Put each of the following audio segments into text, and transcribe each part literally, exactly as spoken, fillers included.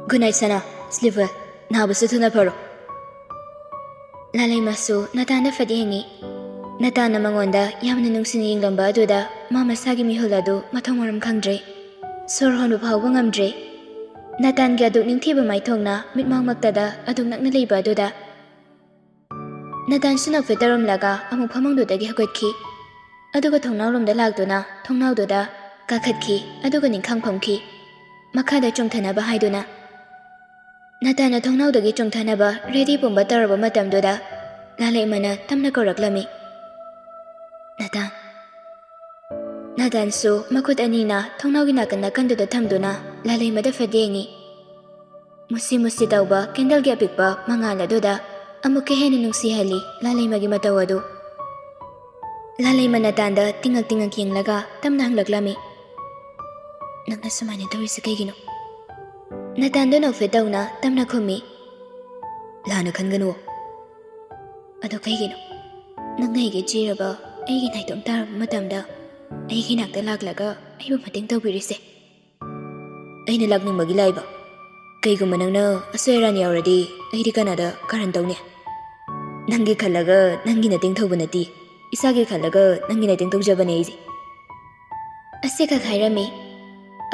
Good night, ꯁꯅꯥ꯫ Sleep well. ꯅꯥꯕꯁꯨ ꯊꯨꯅ ꯐꯔꯣ꯫ ꯂꯥꯂꯩꯃꯁꯨ ꯅꯇꯥꯟꯗ ꯐꯠ ꯌꯦꯡꯉꯤ꯫ ꯅꯇꯥꯟꯅ ꯃꯉꯣꯟꯗ ꯌꯥꯝꯅ ꯅꯨꯡꯁꯤꯅ ꯌꯦꯡꯂꯝꯕ ꯑꯗꯨꯗ ꯃꯥ ꯃꯁꯥꯒꯤ ꯃꯤꯍꯨꯜ ꯑꯗꯨ ꯃꯊꯣꯡ ꯃꯔꯝ ꯈꯪꯗ꯭ꯔꯦ꯫ ꯁꯣꯔ ꯍꯣꯟꯕ ꯐꯥꯎꯕ ꯉꯝꯗ꯭ꯔꯦ꯫ ꯅꯇꯥꯟꯒꯤ ꯑꯗꯨꯛ ꯅꯤꯡꯊꯤꯕ ꯃꯥꯏꯊꯣꯡꯅ ꯃꯤꯠꯃꯥꯡꯃꯛꯇꯗ ꯑꯗꯨꯛ ꯅꯛꯅ ꯂꯩꯕ ꯑꯗꯨꯗ ꯅꯇꯥꯟꯁꯨ ꯅꯣꯛꯐꯦꯠ ꯇꯧꯔꯝꯂꯒ ꯑꯃꯨꯛ ꯐꯃꯨꯡꯗꯨꯗꯒꯤ ꯍꯧꯒꯠꯈꯤ꯫ ꯑꯗꯨꯒ ꯊꯣꯡꯅꯥꯎꯔꯣꯝꯗ ꯂꯥꯛꯇꯨꯅ ꯊꯣꯡꯅꯥꯎꯗꯨꯗ ꯀꯥꯈꯠꯈꯤ, ꯑꯗꯨꯒ ꯅꯤꯡꯈꯥꯡ ꯐꯝꯈꯤ꯫ ꯃꯈꯥꯗ ꯆꯣꯡꯊꯅꯕ ꯍꯥꯏꯗꯨꯅ꯫ ꯅꯇꯥꯟꯅ ꯊꯣꯡꯅꯥꯎꯗꯒꯤ ꯆꯣꯡꯊꯅꯕ ꯔꯦꯗꯤ ꯄꯨꯝꯕ ꯇꯧꯔꯕ ꯃꯇꯝꯗꯨꯗ ꯂꯥꯂꯩꯃꯅ ꯇꯞꯅ ꯀꯧꯔꯛꯂꯝꯃꯤ, "ꯅꯇꯥꯟ꯫" ꯅꯇꯥꯟꯁꯨ ꯃꯈꯨꯠ ꯑꯅꯤꯅ ꯊꯣꯡꯅꯥꯎꯒꯤ ꯅꯥꯀꯟ ꯅꯥꯀꯟꯗꯨꯗ ꯊꯝꯗꯨꯅ ꯂꯥꯂꯩꯃꯗ ꯐꯠ ꯌꯦꯡꯉꯤ꯫ ꯃꯨꯁꯤ ꯃꯨꯁꯤ ꯇꯧꯕ ꯀꯦꯟꯗꯜꯒꯤ ꯑꯄꯤꯛꯄ ꯃꯉꯥꯜ ꯑꯗꯨꯗ ꯑꯃꯨꯛꯀ ꯍꯦꯟꯅ ꯅꯨꯡꯁꯤꯍꯜꯂꯤ ꯂꯥꯂꯩꯃꯒꯤ ꯃꯇꯧ ꯑꯗꯨ꯫ ꯂꯥꯂꯩꯃ ꯅꯇꯥꯟꯗ ꯇꯤꯡꯉꯛ ꯇꯤꯡꯉꯛ ꯌꯦꯡꯂꯒ ꯇꯞꯅ ꯍꯪꯂꯛꯂꯝꯃꯤ, "ꯅꯪꯅ ꯁꯨꯃꯥꯏꯅ ꯇꯧꯔꯤꯁꯦ ꯀꯩꯒꯤꯅꯣ?" ꯅꯇꯥꯟꯗꯣ ꯅꯣꯛꯐꯦꯠ ꯇꯧꯅ ꯇꯞꯅ ꯈꯨꯝꯃꯤ, "ꯂꯥꯟꯅ ꯈꯟꯒꯅꯨ꯫" "ꯑꯗꯣ ꯀꯩꯒꯤꯅꯣ ꯅꯪꯅ ꯑꯩꯒꯤ ꯆꯦꯔꯕ, ꯑꯩꯒꯤ ꯅꯥꯏꯇꯣꯝ ꯇꯥꯔꯕ ꯃꯇꯝꯗ ꯑꯩꯒꯤ ꯅꯥꯛꯇ ꯂꯥꯛꯂꯒ ꯑꯩꯕꯨ ꯃꯇꯦꯡ ꯇꯧꯕꯤꯔꯤꯁꯦ?" "ꯑꯩꯅ ꯂꯥꯛꯅꯤꯡꯕꯒꯤ ꯂꯥꯛꯏꯕ? ꯀꯩꯒꯨꯝꯕ ꯅꯪꯅ ꯑꯁꯣꯏ ꯑꯔꯥꯟ ꯌꯥꯎꯔꯗꯤ ꯑꯩꯗꯤ ꯀꯅꯥꯗ ꯀꯥꯔꯟ ꯇꯧꯅꯤ? ꯅꯪꯒꯤ ꯈꯜꯂꯒ ꯅꯪꯒꯤ ꯅꯇꯦꯡ ꯇꯧꯕ ꯅꯠꯇꯦ, ꯏꯁꯥꯒꯤ ꯈꯜꯂꯒ ꯅꯪꯒꯤ ꯅꯇꯦꯡ ꯇꯧꯖꯕꯅꯦ ꯑꯩꯁꯦ꯫" ꯑꯁꯤꯈꯛ ꯍꯥꯏꯔꯝꯃꯤ꯫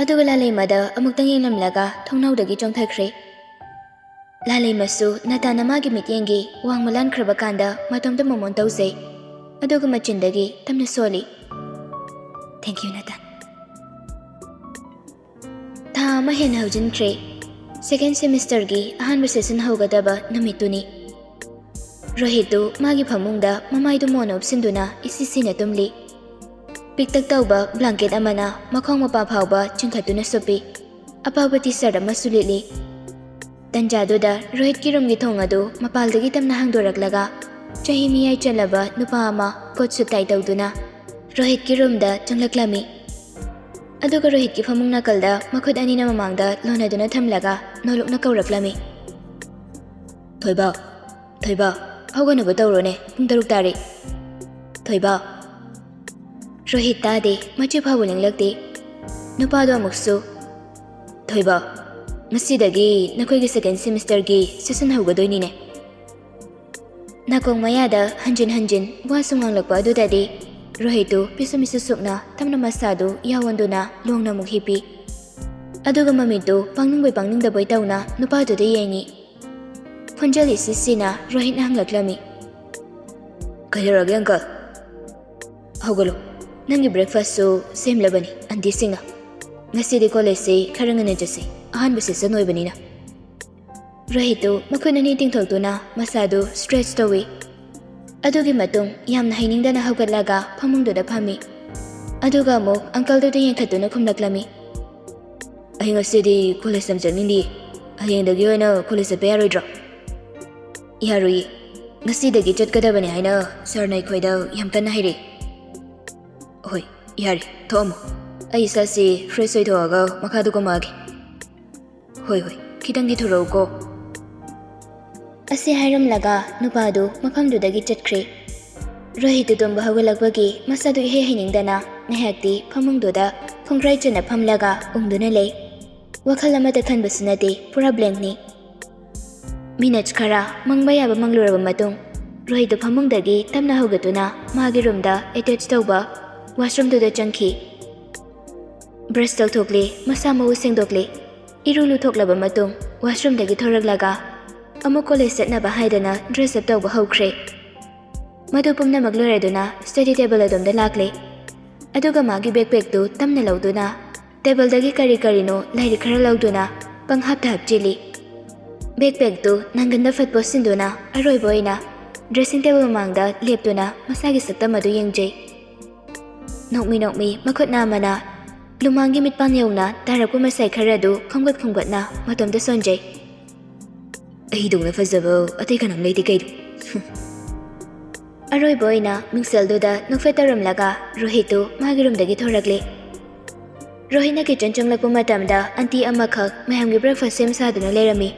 ꯑꯗꯨꯒ ꯂꯥꯂꯩꯃꯗ ꯑꯃꯨꯛꯇꯪ ꯌꯦꯡꯂꯝꯂꯒ ꯊꯣꯡꯅꯥꯎꯗꯒꯤ ꯆꯣꯡꯊꯈ꯭ꯔꯦ꯫ ꯂꯥꯂꯩꯃꯁꯨ ꯅꯇꯥꯟꯅ ꯃꯥꯒꯤ ꯃꯤꯠꯌꯦꯡꯒꯤ ꯋꯥꯡꯃ ꯂꯥꯟꯈ꯭ꯔꯕ ꯀꯥꯟꯗ ꯃꯇꯣꯝꯇ ꯃꯣꯃꯣꯟ ꯇꯧꯖꯩ꯫ ꯑꯗꯨꯒ ꯃꯆꯤꯟꯗꯒꯤ ꯇꯞꯅ ꯁꯣꯜꯂꯤ, "Thank you, ꯅꯇꯥꯟ꯫" ꯊꯥ ꯑꯃ ꯍꯦꯟꯅ ꯍꯧꯖꯤꯟꯈ꯭ꯔꯦ꯫ Second semesterꯒꯤ ꯑꯍꯥꯟꯕ session ꯍꯧꯒꯗꯕ ꯅꯨꯃꯤꯠꯇꯨꯅꯤ꯫ ꯔꯣꯍꯤꯠꯇꯨ ꯃꯥꯒꯤ ꯐꯃꯨꯡꯗ ꯃꯃꯥꯏꯗꯨ ꯃꯣꯟꯅ ꯎꯞꯁꯤꯟꯗꯨꯅ ꯏꯁꯤ ꯁꯤꯅ ꯇꯨꯝꯂꯤ꯫ ꯄꯤꯛꯇꯛ ꯇꯧꯕ blanket ꯑꯃꯅ ꯃꯈꯣꯡ ꯃꯄꯥ ꯐꯥꯎꯕ ꯆꯤꯡꯈꯠꯇꯨꯅ ꯁꯨꯞꯄꯤ꯫ ꯑꯄꯥꯕ T-shirt ꯑꯃꯁꯨ ꯂꯤꯠꯂꯤ꯫ ꯇꯟꯖꯥꯗꯨꯗ ꯔꯣꯍꯤꯠꯀꯤ roomꯒꯤ ꯊꯣꯡ ꯑꯗꯨ ꯃꯄꯥꯜꯗꯒꯤ ꯇꯞꯅ ꯍꯥꯡꯗꯣꯔꯛꯂꯒ ꯆꯍꯤ ꯃꯤꯌꯥꯏ ꯆꯜꯂꯕ ꯅꯨꯄꯥ ꯑꯃ coat suit tie ꯇꯧꯗꯨꯅ ꯔꯣꯍꯤꯠꯀꯤ roomꯗ ꯆꯪꯂꯛꯂꯝꯃꯤ꯫ ꯑꯗꯨꯒ ꯔꯣꯍꯤꯠꯀꯤ ꯐꯃꯨꯡ ꯅꯥꯀꯜꯗ ꯃꯈꯨꯠ ꯑꯅꯤꯅ ꯃꯃꯥꯡꯗ ꯂꯣꯟꯅꯗꯨꯅ ꯊꯝꯂꯒ ꯅꯣꯂꯨꯛꯅ ꯀꯧꯔꯛꯂꯝꯃꯤ, "ꯊꯣꯏꯕ, ꯊꯣꯏꯕ, ꯍꯧꯒꯠꯅꯕ ꯇꯧꯔꯣꯅꯦ, ꯄꯨꯡ ꯇꯔꯨꯛ ꯇꯥꯔꯦ꯫ ꯊꯣꯏꯕ!" ꯔꯣꯍꯤꯠ ꯇꯥꯗꯦ, ꯃꯆꯨ ꯐꯥꯎꯕ ꯂꯦꯡꯂꯛꯇꯦ꯫ ꯅꯨꯄꯥꯗꯣ ꯑꯃꯨꯛꯁꯨ, "ꯊꯣꯏꯕ!" "ꯉꯁꯤꯗꯒꯤ ꯅꯈꯣꯏꯒꯤ second semesterꯒꯤ session ꯍꯧꯒꯗꯣꯏꯅꯤꯅꯦ?" ꯅꯥꯀꯣꯡ ꯃꯌꯥꯗ ꯍꯟꯖꯤꯟ ꯍꯟꯖꯤꯟ ꯋꯥꯁꯨ ꯉꯥꯡꯂꯛꯄ ꯑꯗꯨꯗꯗꯤ ꯔꯣꯍꯤꯠꯇꯨ ꯄꯤꯁꯨꯝ ꯏꯁꯨ ꯁꯨꯛꯅ ꯇꯞꯅ ꯃꯁꯥꯗꯨ ꯌꯥꯑꯣꯟꯗꯨꯅ ꯂꯣꯡꯅ ꯑꯃꯨꯛ ꯍꯤꯞꯄꯤ꯫ ꯑꯗꯨꯒ ꯃꯃꯤꯠꯇꯨ ꯄꯥꯡꯅꯤꯡꯕꯣꯏ ꯄꯥꯡꯅꯤꯡꯗꯕꯣꯏ ꯇꯧꯅ ꯅꯨꯄꯥꯗꯨꯗ ꯌꯦꯡꯉꯤ꯫ ꯈꯣꯟꯖꯦꯜ ꯏꯁꯤ ꯁꯤꯅ ꯔꯣꯍꯤꯠꯅ ꯍꯪꯂꯛꯂꯝꯃꯤ, "ꯀꯩꯗꯧꯔꯒꯦ, uncle?" "ꯍꯧꯒꯠꯂꯣ, ꯅꯪꯒꯤ breakfastꯁꯨ ꯁꯦꯝꯂꯕꯅꯤ ꯑꯟꯇꯤꯁꯤꯡꯅ꯫ ꯉꯁꯤꯗꯤ collegeꯁꯤ ꯈꯔ ꯉꯟꯅ ꯆꯠꯁꯤ, ꯑꯍꯥꯟꯕ session ꯑꯣꯏꯕꯅꯤꯅ꯫" ꯔꯣꯍꯤꯠꯇꯨ ꯃꯈꯨꯠ ꯑꯅꯤ ꯇꯤꯡꯊꯣꯛꯇꯨꯅ ꯃꯁꯥꯗꯨ stretch ꯇꯧꯏ꯫ ꯑꯗꯨꯒꯤ ꯃꯇꯨꯡ ꯌꯥꯝꯅ ꯍꯩꯅꯤꯡꯗꯅ ꯍꯧꯒꯠꯂꯒ ꯐꯃꯨꯡꯗꯨꯗ ꯐꯝꯃꯤ꯫ ꯑꯗꯨꯒ ꯑꯃꯨꯛ uncleꯗꯨꯗ ꯌꯦꯡꯈꯠꯇꯨꯅ ꯈꯨꯝꯂꯛꯂꯝꯃꯤ, "ꯑꯩ ꯉꯁꯤꯗꯤ college ꯌꯥꯝ ꯆꯠꯅꯤꯡꯗꯤꯌꯦ꯫ ꯍꯌꯦꯡꯗꯒꯤ ꯑꯣꯏꯅ college ꯆꯠꯄ ꯌꯥꯔꯣꯏꯗ꯭ꯔꯣ?" "ꯌꯥꯔꯣꯏꯌꯦ꯫ ꯉꯁꯤꯗꯒꯤ ꯆꯠꯀꯗꯕꯅꯤ ꯍꯥꯏꯅ sirꯅ ꯑꯩꯈꯣꯏꯗ ꯌꯥꯝ ꯀꯟꯅ ꯍꯥꯏꯔꯛꯑꯦ꯫" "ꯍꯣꯏ, ꯌꯥꯔꯦ, ꯊꯣꯛꯑꯝꯃꯣ꯫ ꯑꯩ ꯏꯁꯥꯁꯤ fresh ꯑꯣꯏꯊꯣꯛꯑꯒ ꯃꯈꯥꯗ ꯀꯨꯝꯃꯛꯑꯒꯦ꯫" "ꯍꯣꯏ, ꯍꯣꯏ, ꯈꯤꯇꯪꯗꯤ ꯊꯨꯔꯛꯎꯀꯣ꯫" ꯑꯁꯤ ꯍꯥꯏꯔꯝꯂꯒ ꯅꯨꯄꯥꯗꯨ ꯃꯐꯝꯗꯨꯗꯒꯤ ꯆꯠꯈ꯭ꯔꯦ꯫ ꯔꯣꯍꯤꯠꯇꯨ ꯇꯨꯝꯕ ꯍꯧꯒꯠꯂꯛꯄꯒꯤ ꯃꯁꯥꯗꯨ ꯏꯍꯩ ꯍꯩꯅꯤꯡꯗꯅ ꯉꯥꯏꯍꯥꯛꯇꯤ ꯐꯃꯨꯡꯗꯨꯗ ꯈꯣꯡꯒ꯭ꯔꯥꯏ ꯆꯟꯅ ꯐꯝꯂꯒ ꯎꯪꯗꯨꯅ ꯂꯩ꯫ ꯋꯥꯈꯜ ꯑꯃꯠꯇ ꯈꯟꯕꯁꯨ ꯅꯠꯇꯦ, ꯄꯨꯔꯥ blankꯅꯤ꯫ Minutes ꯈꯔ ꯃꯪꯕ ꯌꯥꯕ ꯃꯪꯂꯨꯔꯕ ꯃꯇꯨꯡ, ꯔꯣꯍꯤꯠꯇꯨ ꯐꯃꯨꯡꯗꯒꯤ ꯇꯞꯅ ꯍꯧꯒꯠꯇꯨꯅ ꯃꯥꯒꯤ roomꯗ attach ꯇꯧꯕ washroomꯗꯨꯗ ꯆꯪꯈꯤ꯫ Brush ꯇꯧꯊꯣꯛꯂꯦ, ꯃꯁꯥ ꯃꯎ ꯁꯦꯡꯗꯣꯛꯂꯦ꯫ ꯏꯔꯨ ꯂꯨꯊꯣꯛꯂꯕ ꯃꯇꯨꯡ washroomꯗꯒꯤ ꯊꯣꯔꯛꯂꯒ ꯑꯃꯨꯛ college ꯆꯠꯅꯕ ꯍꯥꯏꯗꯅ dress up ꯇꯧꯕ ꯍꯧꯈ꯭ꯔꯦ꯫ ꯃꯗꯨ ꯄꯨꯝꯅꯃꯛ ꯂꯣꯏꯔꯗꯨꯅ study table ꯑꯗꯣꯝꯗ ꯂꯥꯛꯂꯦ꯫ ꯑꯗꯨꯒ ꯃꯥꯒꯤ backpackꯇꯨ ꯇꯞꯅ ꯂꯧꯗꯨꯅ tableꯗꯒꯤ ꯀꯔꯤ ꯀꯔꯤꯅꯣ ꯂꯥꯏꯔꯤꯛ ꯈꯔ ꯂꯧꯗꯨꯅ ꯄꯪꯍꯥꯞꯇ ꯍꯥꯞꯆꯤꯜꯂꯤ꯫ Backpackꯇꯨ ꯅꯪꯒꯟꯗ ꯐꯠ ꯄꯣꯠꯁꯤꯟꯗꯨꯅ ꯑꯔꯣꯏꯕ ꯑꯣꯏꯅ dressing table ꯃꯃꯥꯡꯗ ꯂꯦꯞꯇꯨꯅ ꯃꯁꯥꯒꯤ ꯁꯛꯇꯝ ꯑꯗꯨ ꯌꯦꯡꯖꯩ꯫ ꯅꯣꯛꯃꯤ ꯅꯣꯛꯃꯤ ꯃꯈꯨꯠ ꯅꯥꯝꯃꯅ ꯂꯨꯃꯥꯡꯒꯤ ꯃꯤꯠꯄꯥꯟ ꯌꯧꯅ ꯇꯥꯔꯛꯄ ꯃꯁꯥꯏ ꯈꯔ ꯑꯗꯨ ꯈꯣꯝꯒꯠ ꯈꯣꯝꯒꯠꯅ ꯃꯇꯣꯝꯇ ꯁꯣꯟꯖꯩ꯫ "ꯑꯩꯗꯧꯅ ꯐꯖꯕ ꯑꯇꯩ ꯀꯅꯥꯝ ꯂꯩꯇꯦ ꯀꯩꯅꯣ꯫" ꯑꯔꯣꯏꯕ ꯑꯣꯏꯅ ꯃꯤꯡꯁꯦꯜꯗꯨꯗ ꯅꯣꯛꯐꯦꯠ ꯇꯧꯔꯝꯂꯒ ꯔꯣꯍꯤꯠꯇꯨ ꯃꯥꯒꯤ roomꯗꯒꯤ ꯊꯣꯔꯛꯂꯦ꯫ ꯔꯣꯍꯤꯠꯅ kitchen ꯆꯪꯂꯛꯄ ꯃꯇꯝꯗ aunty ꯑꯃꯈꯛ ꯃꯌꯥꯝꯒꯤ breakfast ꯁꯦꯝ ꯁꯥꯗꯨꯅ ꯂꯩꯔꯝꯃꯤ꯫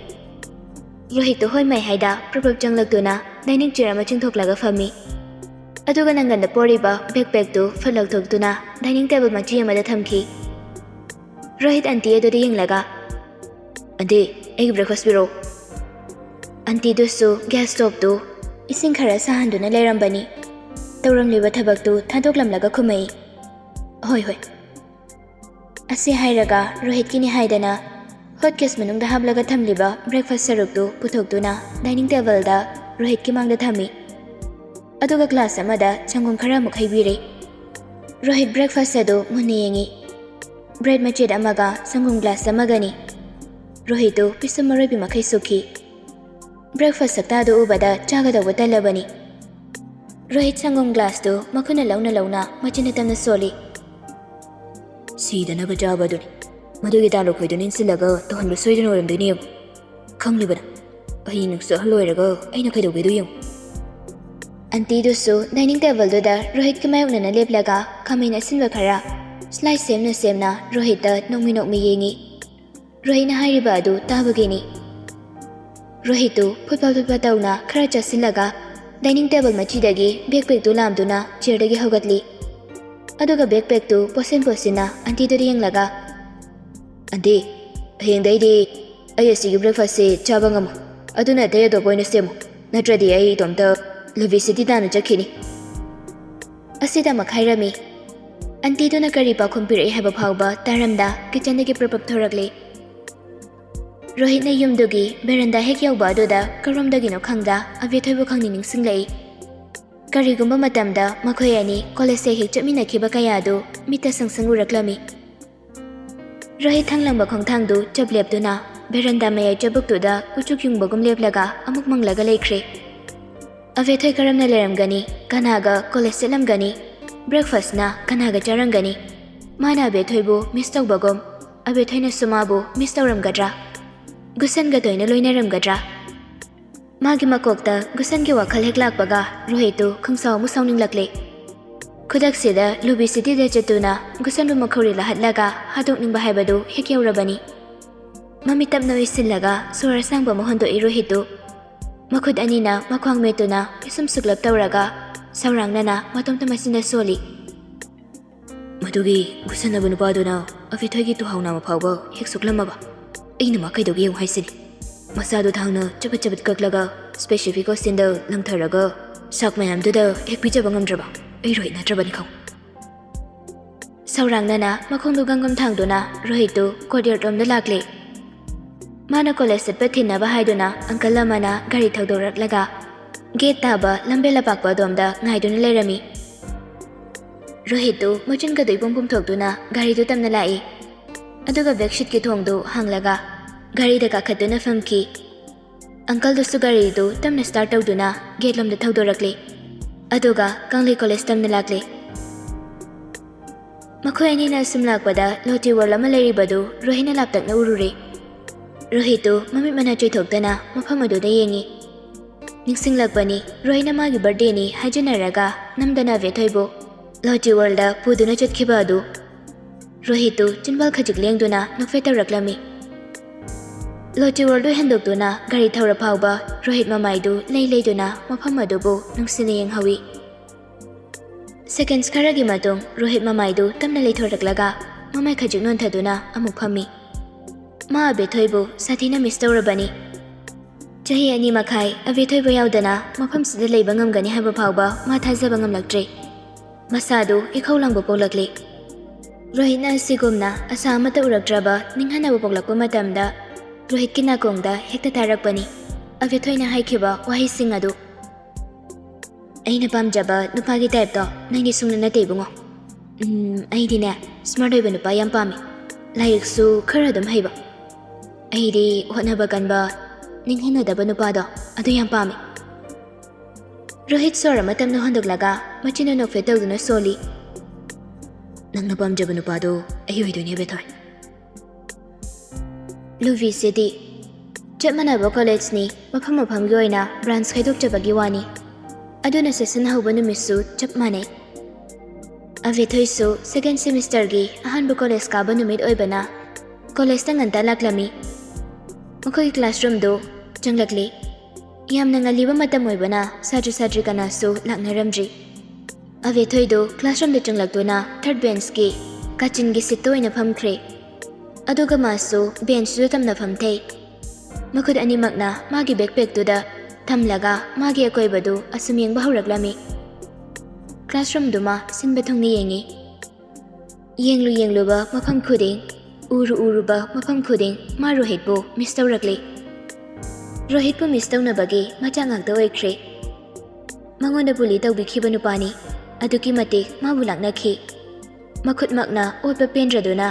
ꯔꯣꯍꯤꯠꯇꯨ ꯍꯣꯏ ꯃꯥꯏ ꯍꯥꯏꯗ ꯄ꯭ꯔꯞ ꯄ꯭ꯔꯞ ꯆꯪꯂꯛꯇꯨꯅ dining chair ꯑꯃ ꯆꯤꯡꯊꯣꯛꯂꯒ ꯐꯝꯃꯤ꯫ ꯑꯗꯨꯒ ꯅꯪꯒꯟꯗ ꯄꯣꯔꯤꯕ backpackꯇꯨ ꯐꯠ ꯂꯧꯊꯣꯛꯇꯨꯅ dining table ꯃꯆꯤ ꯑꯃꯗ ꯊꯝꯈꯤ꯫ ꯔꯣꯍꯤꯠ aunty ꯑꯗꯨꯗ ꯌꯦꯡꯂꯒ, "ꯑꯟꯇꯤ, ꯑꯩꯒꯤ ꯕ꯭ꯔꯦꯛꯐꯥꯁ ꯄꯤꯔꯛꯑꯣ꯫" ꯑꯟꯇꯤꯗꯨꯁꯨ ꯒ꯭ꯌꯥꯁ ꯁ꯭ꯇꯣꯞꯇꯨ ꯏꯁꯤꯡ ꯈꯔ ꯁꯥꯍꯟꯗꯨꯅ ꯂꯩꯔꯝꯕꯅꯤ꯫ ꯇꯧꯔꯝꯂꯤꯕ ꯊꯕꯛꯇꯨ ꯊꯥꯗꯣꯛꯂꯝꯂꯒ ꯈꯨꯝꯃꯛꯏ, "ꯍꯣꯏ, ꯍꯣꯏ꯫" ꯑꯁꯤ ꯍꯥꯏꯔꯒ ꯔꯣꯍꯤꯠꯀꯤꯅꯤ ꯍꯥꯏꯗꯅ ꯍꯣꯠ ꯀꯦꯁ ꯃꯅꯨꯡꯗ ꯍꯥꯞꯂꯒ ꯊꯝꯂꯤꯕ ꯕ꯭ꯔꯦꯛꯐꯥꯁ ꯁꯔꯨꯛꯇꯨ ꯄꯨꯊꯣꯛꯇꯨꯅ ꯗꯥꯏꯅꯤꯡ ꯇꯦꯕꯜꯗ ꯔꯣꯍꯤꯠꯀꯤ ꯃꯥꯡꯗ ꯊꯝꯃꯤ꯫ ꯑꯗꯨꯒ ꯒ꯭ꯂꯥꯁ ꯑꯃꯗ ꯁꯪꯒꯣꯝ ꯈꯔ ꯑꯃꯨꯛ ꯍꯩꯕꯤꯔꯦ꯫ ꯔꯣꯍꯤꯠ ꯕ꯭ꯔꯦꯛꯐꯥꯁ ꯑꯗꯨ ꯃꯨꯟꯅ ꯌꯦꯡꯉꯤ꯫ ꯕ꯭ꯔꯦꯗ ꯃꯆꯦꯠ ꯑꯃꯒ ꯁꯪꯒꯣꯝ ꯒ꯭ꯂꯥꯁ ꯑꯃꯒꯅꯤ꯫ ꯔꯣꯍꯤꯠꯇꯨ ꯄꯤꯁꯨꯝ ꯑꯔꯣꯏꯕꯤ ꯃꯈꯩ ꯁꯨꯛꯈꯤ꯫ ꯕ꯭ꯔꯦꯛꯐꯥꯁ ꯁꯛꯇꯥꯗꯨ ꯎꯕꯗ ꯆꯥꯒꯗꯧꯕ ꯇꯜꯂꯕꯅꯤ꯫ ꯔꯣꯍꯤꯠ ꯁꯪꯒꯣꯝ ꯒ꯭ꯂꯥꯁꯇꯨ ꯃꯈꯨꯠꯅ ꯂꯧꯅ ꯂꯧꯅ ꯃꯆꯤꯟ ꯇꯝꯅ ꯁꯣꯜꯂꯤ꯫ "ꯁꯤꯗꯅꯕ ꯆꯥꯕ ꯑꯗꯨꯅꯤ꯫ ꯃꯗꯨꯒꯤ ꯇꯥ ꯂꯨꯈꯣꯏꯗꯨ ꯅꯤꯡꯁꯤꯜꯂꯒ ꯇꯧꯍꯟꯕ ꯁꯣꯏꯗꯅ ꯑꯣꯏꯔꯝꯗꯣꯏꯅꯤ ꯌꯦꯡꯉꯨ꯫ ꯈꯪꯂꯤꯕꯅ꯫ ꯑꯩ ꯅꯨꯡꯁꯨ ꯑꯍꯜ ꯑꯣꯏꯔꯒ ꯑꯩꯅ ꯀꯩꯗꯧꯒꯦꯗꯣ ꯌꯦꯡꯉꯨ꯫" ꯑꯟꯇꯤꯗꯨꯁꯨ ꯗꯥꯏꯅꯤꯡ ꯇꯦꯕꯜꯗꯨꯗ ꯔꯣꯍꯤꯠꯀ ꯃꯥꯌꯣꯛꯅꯅ ꯂꯦꯞꯂꯒ ꯈꯥꯃꯦꯟ ꯑꯁꯤꯟꯕ ꯈꯔ ꯁ꯭ꯂꯥꯏꯁ ꯁꯦꯝꯅ ꯁꯦꯝꯅ ꯔꯣꯍꯤꯠꯇ ꯅꯣꯛꯃꯤ ꯅꯣꯛꯃꯤ ꯌꯦꯡꯉꯤ꯫ ꯔꯣꯍꯤꯠꯅ ꯍꯥꯏꯔꯤꯕ ꯑꯗꯨ ꯇꯥꯕꯒꯤꯅꯤ꯫ ꯔꯣꯍꯤꯠꯇꯨ ꯐꯨꯠꯐ ꯐꯨꯠꯐ ꯇꯧꯅ ꯈꯔ ꯆꯥꯁꯤꯜꯂꯒ ꯗꯥꯏꯅꯤꯡ ꯇꯦꯕꯜ ꯃꯆꯤꯗꯒꯤ ꯕꯦꯛ ꯄꯦꯛꯇꯨ ꯂꯥꯝꯗꯨꯅ ꯆꯤꯌꯔꯗꯒꯤ ꯍꯧꯒꯠꯂꯤ꯫ ꯑꯗꯨꯒ ꯕꯦꯛ ꯄꯦꯛꯇꯨ ꯄꯣꯠꯁꯤꯟ ꯄꯣꯠꯁꯤꯟꯅ ꯑꯟꯇꯤꯗꯨꯗ ꯌꯦꯡꯂꯒ, "ꯑꯟꯇꯤ, ꯍꯌꯦꯡꯗꯩꯗꯤ ꯑꯩ ꯑꯁꯤꯒꯤ ꯕ꯭ꯔꯦꯛꯐꯥꯁꯁꯦ ꯆꯥꯕ ꯉꯝꯃꯣꯏ꯫ ꯑꯗꯨꯅ ꯑꯇꯩ ꯑꯇꯣꯞꯄ ꯑꯣꯏꯅ ꯁꯦꯝꯃꯨ꯫ ꯅꯠꯇ꯭ꯔꯗꯤ ꯑꯩ ꯏꯇꯣꯝꯇ ꯂꯨꯕꯤ ꯁꯤꯇꯤ ꯇꯥꯟꯅ ꯆꯠꯈꯤꯅꯤ꯫" ꯑꯁꯤꯗꯃꯛ ꯍꯥꯏꯔꯝꯃꯤ꯫ ꯑꯟꯇꯤꯗꯨꯅ ꯀꯔꯤ ꯄꯥꯎꯈꯨꯝ ꯄꯤꯔꯛꯏ ꯍꯥꯏꯕ ꯐꯥꯎꯕ ꯇꯥꯔꯝꯗ ꯀꯤꯆꯟꯗꯒꯤ ꯄ꯭ꯔꯞ ꯄ꯭ꯔꯞ ꯊꯣꯔꯛꯂꯦ꯫ ꯔꯣꯍꯤꯠꯅ ꯌꯨꯝꯗꯨꯒꯤ ꯕꯦꯔꯟꯗꯥ ꯍꯦꯛ ꯌꯧꯕ ꯑꯗꯨꯗ ꯀꯔꯣꯝꯗꯒꯤꯅꯣ ꯈꯪꯗ ꯑꯕꯦꯊꯣꯏꯕꯨ ꯈꯪꯅꯤꯡ ꯅꯤꯡꯁꯤꯡꯂꯛꯏ꯫ ꯀꯔꯤꯒꯨꯝꯕ ꯃꯇꯝꯗ ꯃꯈꯣꯏ ꯑꯅꯤ ꯀꯣꯂꯦꯖꯇ ꯍꯦꯛ ꯆꯠꯃꯤꯟꯅꯈꯤꯕ ꯀꯌꯥꯗꯨ ꯃꯤꯠꯇ ꯁꯪ ꯁꯪ ꯎꯔꯛꯂꯝꯃꯤ꯫ ꯔꯣꯍꯤꯠ ꯊꯪꯂꯝꯕ ꯈꯣꯡꯊꯥꯡꯗꯨ ꯆꯞ ꯂꯦꯞꯇꯨꯅ ꯕꯦꯔꯟꯗꯥ ꯃꯌꯥꯏ ꯆꯕꯨꯛꯇꯨꯗ ꯎꯆꯨꯛ ꯌꯨꯡꯕꯒꯨꯝ ꯂꯦꯞꯂꯒ ꯑꯃꯨꯛ ꯃꯪꯂꯒ ꯂꯩꯈ꯭ꯔꯦ꯫ ꯑꯕꯦꯊꯣꯏ ꯀꯔꯝꯅ ꯂꯩꯔꯝꯒꯅꯤ? ꯀꯅꯥꯒ ꯀꯣꯂꯦꯖ ꯆꯠꯂꯝꯒꯅꯤ? ꯕ꯭ꯔꯦꯛꯐꯥꯁꯅ ꯀꯅꯥꯒ ꯆꯥꯔꯝꯒꯅꯤ? ꯃꯥꯅ ꯑꯕꯦꯊꯣꯏꯕꯨ ꯃꯤꯁ ꯇꯧꯕꯒꯨꯝ ꯑꯕꯦꯊꯣꯏꯅꯁꯨ ꯃꯥꯕꯨ ꯃꯤꯁ ꯇꯧꯔꯝꯒꯗ꯭ꯔꯥ? ꯒꯨꯁꯟꯒ ꯇꯣꯏꯅ ꯂꯣꯏꯅꯔꯝꯒꯗ꯭ꯔꯥ? ꯃꯥꯒꯤ ꯃꯀꯣꯛꯇ ꯒꯨꯁꯟꯒꯤ ꯋꯥꯈꯜ ꯍꯦꯛ ꯂꯥꯛꯄꯒ ꯔꯣꯍꯤꯠꯇꯨ ꯈꯪꯁꯥꯎ ꯑꯃꯨꯛ ꯁꯥꯎꯅꯤꯡꯂꯛꯂꯦ꯫ ꯈꯨꯗꯛꯁꯤꯗ ꯂꯨꯕꯤ ꯁꯤꯇꯤꯗ ꯆꯠꯇꯨꯅ ꯒꯨꯁꯟꯕꯨ ꯃꯈꯧꯔꯤ ꯂꯥꯍꯠꯂꯒ ꯍꯥꯠꯇꯣꯛꯅꯤꯡꯕ ꯍꯥꯏꯕꯗꯨ ꯍꯦꯛ ꯌꯧꯔꯕꯅꯤ꯫ ꯃꯃꯤꯠ ꯇꯞꯅ ꯎꯏꯁꯤꯜꯂꯒ ꯁꯣꯔ ꯑꯁꯥꯡꯕ ꯑꯃ ꯍꯣꯟꯗꯣꯛꯏ ꯔꯣꯍꯤꯠꯇꯨ꯫ ꯃꯈꯨꯠ ꯑꯅꯤꯅ ꯃꯈ꯭ꯋꯥꯡ ꯃꯦꯠꯇꯨꯅ ꯄꯤꯁꯨꯝ ꯁꯨꯛꯂꯞ ꯇꯧꯔꯒ ꯁꯧꯔꯥꯡꯅꯅ ꯃꯇꯣꯝꯇ ꯃꯆꯤꯟꯗ ꯁꯣꯜꯂꯤ꯫ "ꯃꯗꯨꯒꯤ ꯒꯨꯁꯟꯅꯕ ꯅꯨꯄꯥꯗꯨꯅ ꯑꯕꯦꯊꯣꯏꯒꯤ ꯇꯨꯍꯥꯎ ꯅꯥꯝꯃ ꯐꯥꯎꯕ ꯍꯦꯛ ꯁꯣꯛꯂꯝꯃꯕ?" ꯑꯩꯅ ꯃꯥ ꯀꯩꯗꯧꯒꯦ ꯌꯦꯡꯉꯨ ꯍꯥꯏꯁꯤꯅꯤ꯫ ꯃꯆꯥꯗꯣ ꯊꯥꯡꯅ ꯆꯕꯠ ꯆꯕꯠ ꯀꯛꯂꯒ specific question ꯗ ꯂꯪꯊꯔꯒ ꯁꯥꯛ ꯃꯌꯥꯝꯗꯨꯗ ꯍꯦꯛ ꯄꯤꯖꯕ ꯉꯝꯗ꯭ꯔꯕ ꯑꯩ ꯔꯣꯍꯤꯠ ꯅꯠꯇ꯭ꯔꯕꯅꯤ ꯈꯪꯉꯨ꯫ ꯁꯧꯔꯥꯡꯅꯅ ꯃꯈꯣꯡꯗꯨ ꯒꯝꯒꯝ ꯊꯥꯡꯗꯨꯅ ꯔꯣꯍꯤꯠꯇꯨ courtyard ꯔꯣꯝꯗ ꯂꯥꯛꯂꯦ꯫ ꯃꯥꯅ ꯀꯣꯂꯦꯖ ꯆꯠꯄ ꯊꯤꯟꯅꯕ ꯍꯥꯏꯗꯨꯅ ꯑꯪꯀꯜ ꯑꯃꯅ ꯒꯥꯔꯤ ꯊꯧꯗꯣꯔꯛꯂꯒ ꯒꯦꯠ ꯇꯥꯕ ꯂꯝꯕꯦꯜ ꯑꯄꯥꯛꯄ ꯑꯗꯣꯝꯗ ꯉꯥꯏꯗꯨꯅ ꯂꯩꯔꯝꯃꯤ꯫ ꯔꯣꯍꯤꯠꯇꯨ ꯃꯆꯤꯟꯒꯗꯨ ꯏꯄꯨꯝ ꯄꯨꯝꯊꯣꯛꯇꯨꯅ ꯒꯥꯔꯤꯗꯨ ꯇꯞꯅ ꯂꯥꯛꯏ꯫ ꯑꯗꯨꯒ back seat ꯀꯤ ꯊꯣꯡꯗꯨ ꯍꯥꯡꯂꯒ ꯒꯥꯔꯤꯗ ꯀꯥꯈꯠꯇꯨꯅ ꯐꯝꯈꯤ꯫ ꯑꯪꯀꯜꯗꯨꯁꯨ ꯒꯥꯔꯤꯗꯨ ꯇꯞꯅ start ꯇꯧꯗꯨꯅ ꯒꯦꯠ ꯂꯣꯝꯗ ꯊꯧꯗꯣꯔꯛꯂꯤ꯫ ꯑꯗꯨꯒ ꯀꯪꯂꯩ ꯀꯣꯂꯦꯖ ꯇꯝꯅ ꯂꯥꯛꯂꯤ꯫ ꯃꯈꯣꯏ ꯑꯅꯤꯅ ꯑꯁꯨꯝ ꯂꯥꯛꯄꯗ ꯂꯣꯇꯤ ꯋꯥꯜ ꯑꯃ ꯂꯩꯔꯤꯕꯗꯨ ꯔꯣꯍꯤꯠꯅ ꯂꯥꯞꯇꯛꯅ ꯎꯔꯨꯔꯦ꯫ ꯔꯣꯍꯤꯠꯇꯨ ꯃꯃꯤꯠ ꯃꯅꯥ ꯆꯣꯏꯊꯣꯛꯇꯅ ꯃꯐꯝ ꯑꯗꯨꯗ ꯌꯦꯡꯉꯤ꯫ ꯅꯤꯡꯁꯤꯡꯂꯛꯄꯅꯤ, ꯔꯣꯍꯤꯠꯅ ꯃꯥꯒꯤ birthday ꯅꯤ ꯍꯥꯏꯖꯤꯟꯅꯔꯒ ꯅꯝꯗꯅ ꯑꯕꯦꯊꯣꯏꯕꯨ ꯂꯣꯇꯤ ꯋꯥꯜꯗ ꯄꯨꯗꯨꯅ ꯆꯠꯈꯤꯕ ꯑꯗꯨ꯫ ꯔꯣꯍꯤꯠꯇꯨ ꯆꯤꯟꯕꯥꯜ ꯈꯖꯤꯛ ꯂꯦꯡꯗꯨꯅ ꯅꯣꯛꯐꯦꯠ ꯇꯧꯔꯛꯂꯝꯃꯤ꯫ ꯂꯣꯇꯤ ꯋꯥꯜꯗꯨ ꯍꯦꯟꯗꯣꯛꯇꯨꯅ ꯒꯥꯔꯤ ꯊꯧꯔ ꯐꯥꯎꯕ ꯔꯣꯍꯤꯠ ꯃꯃꯥꯏꯗꯨ ꯂꯩ ꯂꯩꯗꯨꯅ ꯃꯐꯝ ꯑꯗꯨꯕꯨ ꯅꯨꯡꯁꯤꯅ ꯌꯦꯡꯍꯧꯏ꯫ Seconds ꯈꯔꯒꯤ ꯃꯇꯨꯡ ꯔꯣꯍꯤꯠ ꯃꯃꯥꯏꯗꯨ ꯇꯞꯅ ꯂꯩꯊꯣꯔꯛꯂꯒ ꯃꯃꯥꯏ ꯈꯖꯤꯛ ꯅꯣꯟꯊꯗꯨꯅ ꯑꯃꯨꯛ ꯐꯝꯃꯤ꯫ ꯃꯥ ꯑꯕꯦꯊꯣꯏꯕꯨ ꯁꯥꯊꯤꯅ miss ꯇꯧꯔꯕꯅꯤ꯫ ꯆꯍꯤ ꯑꯅꯤ ꯃꯈꯥꯏ ꯑꯕꯦꯊꯣꯏꯕ ꯌꯥꯎꯗꯅ ꯃꯐꯝꯁꯤꯗ ꯂꯩꯕ ꯉꯝꯒꯅꯤ ꯍꯥꯏꯕ ꯐꯥꯎꯕ ꯃꯥ ꯊꯥꯖꯕ ꯉꯝꯂꯛꯇ꯭ꯔꯦ꯫ ꯃꯁꯥꯗꯨ ꯏꯈꯧ ꯂꯥꯡꯕ ꯄꯣꯛꯂꯛꯂꯤ꯫ ꯔꯣꯍꯤꯠꯅ ꯑꯁꯤꯒꯨꯝꯅ ꯑꯁꯥ ꯑꯃꯠꯇ ꯎꯔꯛꯇ꯭ꯔꯕ ꯅꯤꯡꯍꯟꯅꯕ ꯄꯣꯛꯂꯛꯄ ꯃꯇꯝꯗ ꯔꯣꯍꯤꯠꯀꯤ ꯅꯥꯀꯣꯡꯗ ꯍꯦꯛꯇ ꯇꯥꯔꯛꯄꯅꯤ ꯑꯕꯦꯊꯣꯏꯅ ꯍꯥꯏꯈꯤꯕ ꯋꯥꯍꯩꯁꯤꯡ ꯑꯗꯨ꯫ "ꯑꯩꯅ ꯄꯥꯝꯖꯕ ꯅꯨꯄꯥꯒꯤ type ꯇꯣ ꯅꯪꯗꯤ ꯁꯨꯡꯅ ꯅꯠꯇꯦ ꯏꯕꯨꯡꯉꯣ꯫ ꯎꯝ, ꯑꯩꯗꯤꯅꯦ smart ꯑꯣꯏꯕ ꯅꯨꯄꯥ ꯌꯥꯝ ꯄꯥꯝꯃꯤ꯫ ꯂꯥꯏꯔꯤꯛꯁꯨ ꯈꯔ ꯑꯗꯨꯝ ꯍꯩꯕ꯫ ꯑꯩꯗꯤ ꯍꯣꯠꯅꯕ ꯀꯟꯕ, ꯅꯤꯡꯍꯟꯅꯗꯕ ꯅꯨꯄꯥꯗꯣ ꯑꯗꯨ ꯌꯥꯝ ꯄꯥꯝꯃꯤ꯫" ꯔꯣꯍꯤꯠ ꯁꯣꯔ ꯑꯃ ꯇꯞꯅ ꯍꯣꯟꯗꯣꯛꯂꯒ ꯃꯆꯤꯟꯗꯨ ꯅꯣꯛꯐꯦꯠ ꯇꯧꯗꯨꯅ ꯁꯣꯜꯂꯤ꯫ "ꯅꯪꯅ ꯄꯥꯝꯖꯕ ꯅꯨꯄꯥꯗꯣ ꯑꯩ ꯑꯣꯏꯗꯣꯏꯅꯦ ꯕꯦꯊꯣꯏ꯫" ꯂꯨꯕꯤꯁꯤꯗꯤ ꯆꯞ ꯃꯥꯟꯅꯕ ꯀꯣꯂꯦꯖꯅꯤ, ꯃꯐꯝ ꯃꯐꯝꯒꯤ ꯑꯣꯏꯅ branch ꯈꯥꯏꯗꯣꯛꯆꯕꯒꯤ ꯋꯥꯅꯤ꯫ ꯑꯗꯨꯅ session ꯍꯧꯕ ꯅꯨꯃꯤꯠꯁꯨ ꯆꯞ ꯃꯥꯟꯅꯩ꯫ ꯑꯕꯦꯊꯣꯏꯁꯨ second semesterꯒꯤ ꯑꯍꯥꯟꯕ ꯀꯣꯂꯦꯖ ꯀꯥꯕ ꯅꯨꯃꯤꯠ ꯑꯣꯏꯕꯅ ꯀꯣꯂꯦꯖꯇ ꯉꯟꯇꯥ ꯂꯥꯛꯂꯝꯃꯤ꯫ ꯃꯈꯣꯏꯒꯤ classroomꯗꯨ ꯆꯪꯂꯛꯂꯤ꯫ ꯌꯥꯝꯅ ꯉꯜꯂꯤꯕ ꯃꯇꯝ ꯑꯣꯏꯕꯅ ꯁꯥꯇ꯭ꯔ ꯁꯥꯇ꯭ꯔꯤ ꯀꯅꯥꯁꯨ ꯂꯥꯛꯅꯔꯝꯗ꯭ꯔꯤ꯫ ꯑꯕꯦꯊꯣꯏꯗꯨ classroomꯗ ꯆꯪꯂꯛꯇꯨꯅ third benchꯀꯤ ꯀꯥꯆꯤꯟꯒꯤ seatꯇ ꯑꯣꯏꯅ ꯐꯝꯈ꯭ꯔꯦ꯫ ꯑꯗꯨꯒ ꯃꯥꯁꯨ ꯕꯦꯟꯆꯇꯨꯗ ꯇꯝꯅꯐꯝ ꯊꯩ꯫ ꯃꯈꯨꯠ ꯑꯅꯤꯃꯛꯅ ꯃꯥꯒꯤ ꯕꯦꯛꯄꯦꯛꯇꯨꯗ ꯊꯝꯂꯒ ꯃꯥꯒꯤ ꯑꯀꯣꯏꯕꯗꯨ ꯑꯁꯨꯝ ꯌꯦꯡꯕ ꯍꯧꯔꯛꯂꯝꯃꯤ꯫ ꯀ꯭ꯂꯥꯁꯔꯨꯝꯗꯨꯃ ꯁꯤꯟꯕ ꯊꯨꯡꯅ ꯌꯦꯡꯉꯤ꯫ ꯌꯦꯡꯂꯨ ꯌꯦꯡꯂꯨꯕ ꯃꯐꯝ ꯈꯨꯗꯤꯡ, ꯎꯔꯨ ꯎꯔꯨꯕ ꯃꯐꯝ ꯈꯨꯗꯤꯡ ꯃꯥ ꯔꯣꯍꯤꯠꯄꯨ ꯃꯤꯁ ꯇꯧꯔꯛꯂꯤ꯫ ꯔꯣꯍꯤꯠꯄꯨ ꯃꯤꯁ ꯇꯧꯅꯕꯒꯤ ꯃꯆꯥꯛ ꯉꯥꯛꯇ ꯑꯣꯏꯈ꯭ꯔꯦ꯫ ꯃꯉꯣꯟꯗ ꯕꯨꯂꯤ ꯇꯧꯕꯤꯈꯤꯕ ꯅꯨꯄꯥꯅꯤ ꯑꯗꯨꯛꯀꯤ ꯃꯇꯤꯛ ꯃꯥꯕꯨ ꯂꯥꯛꯅꯈꯤ꯫ ꯃꯈꯨꯠꯃꯛꯅ ꯑꯣꯠꯄ ꯄꯦꯟꯗ꯭ꯔꯗꯨꯅ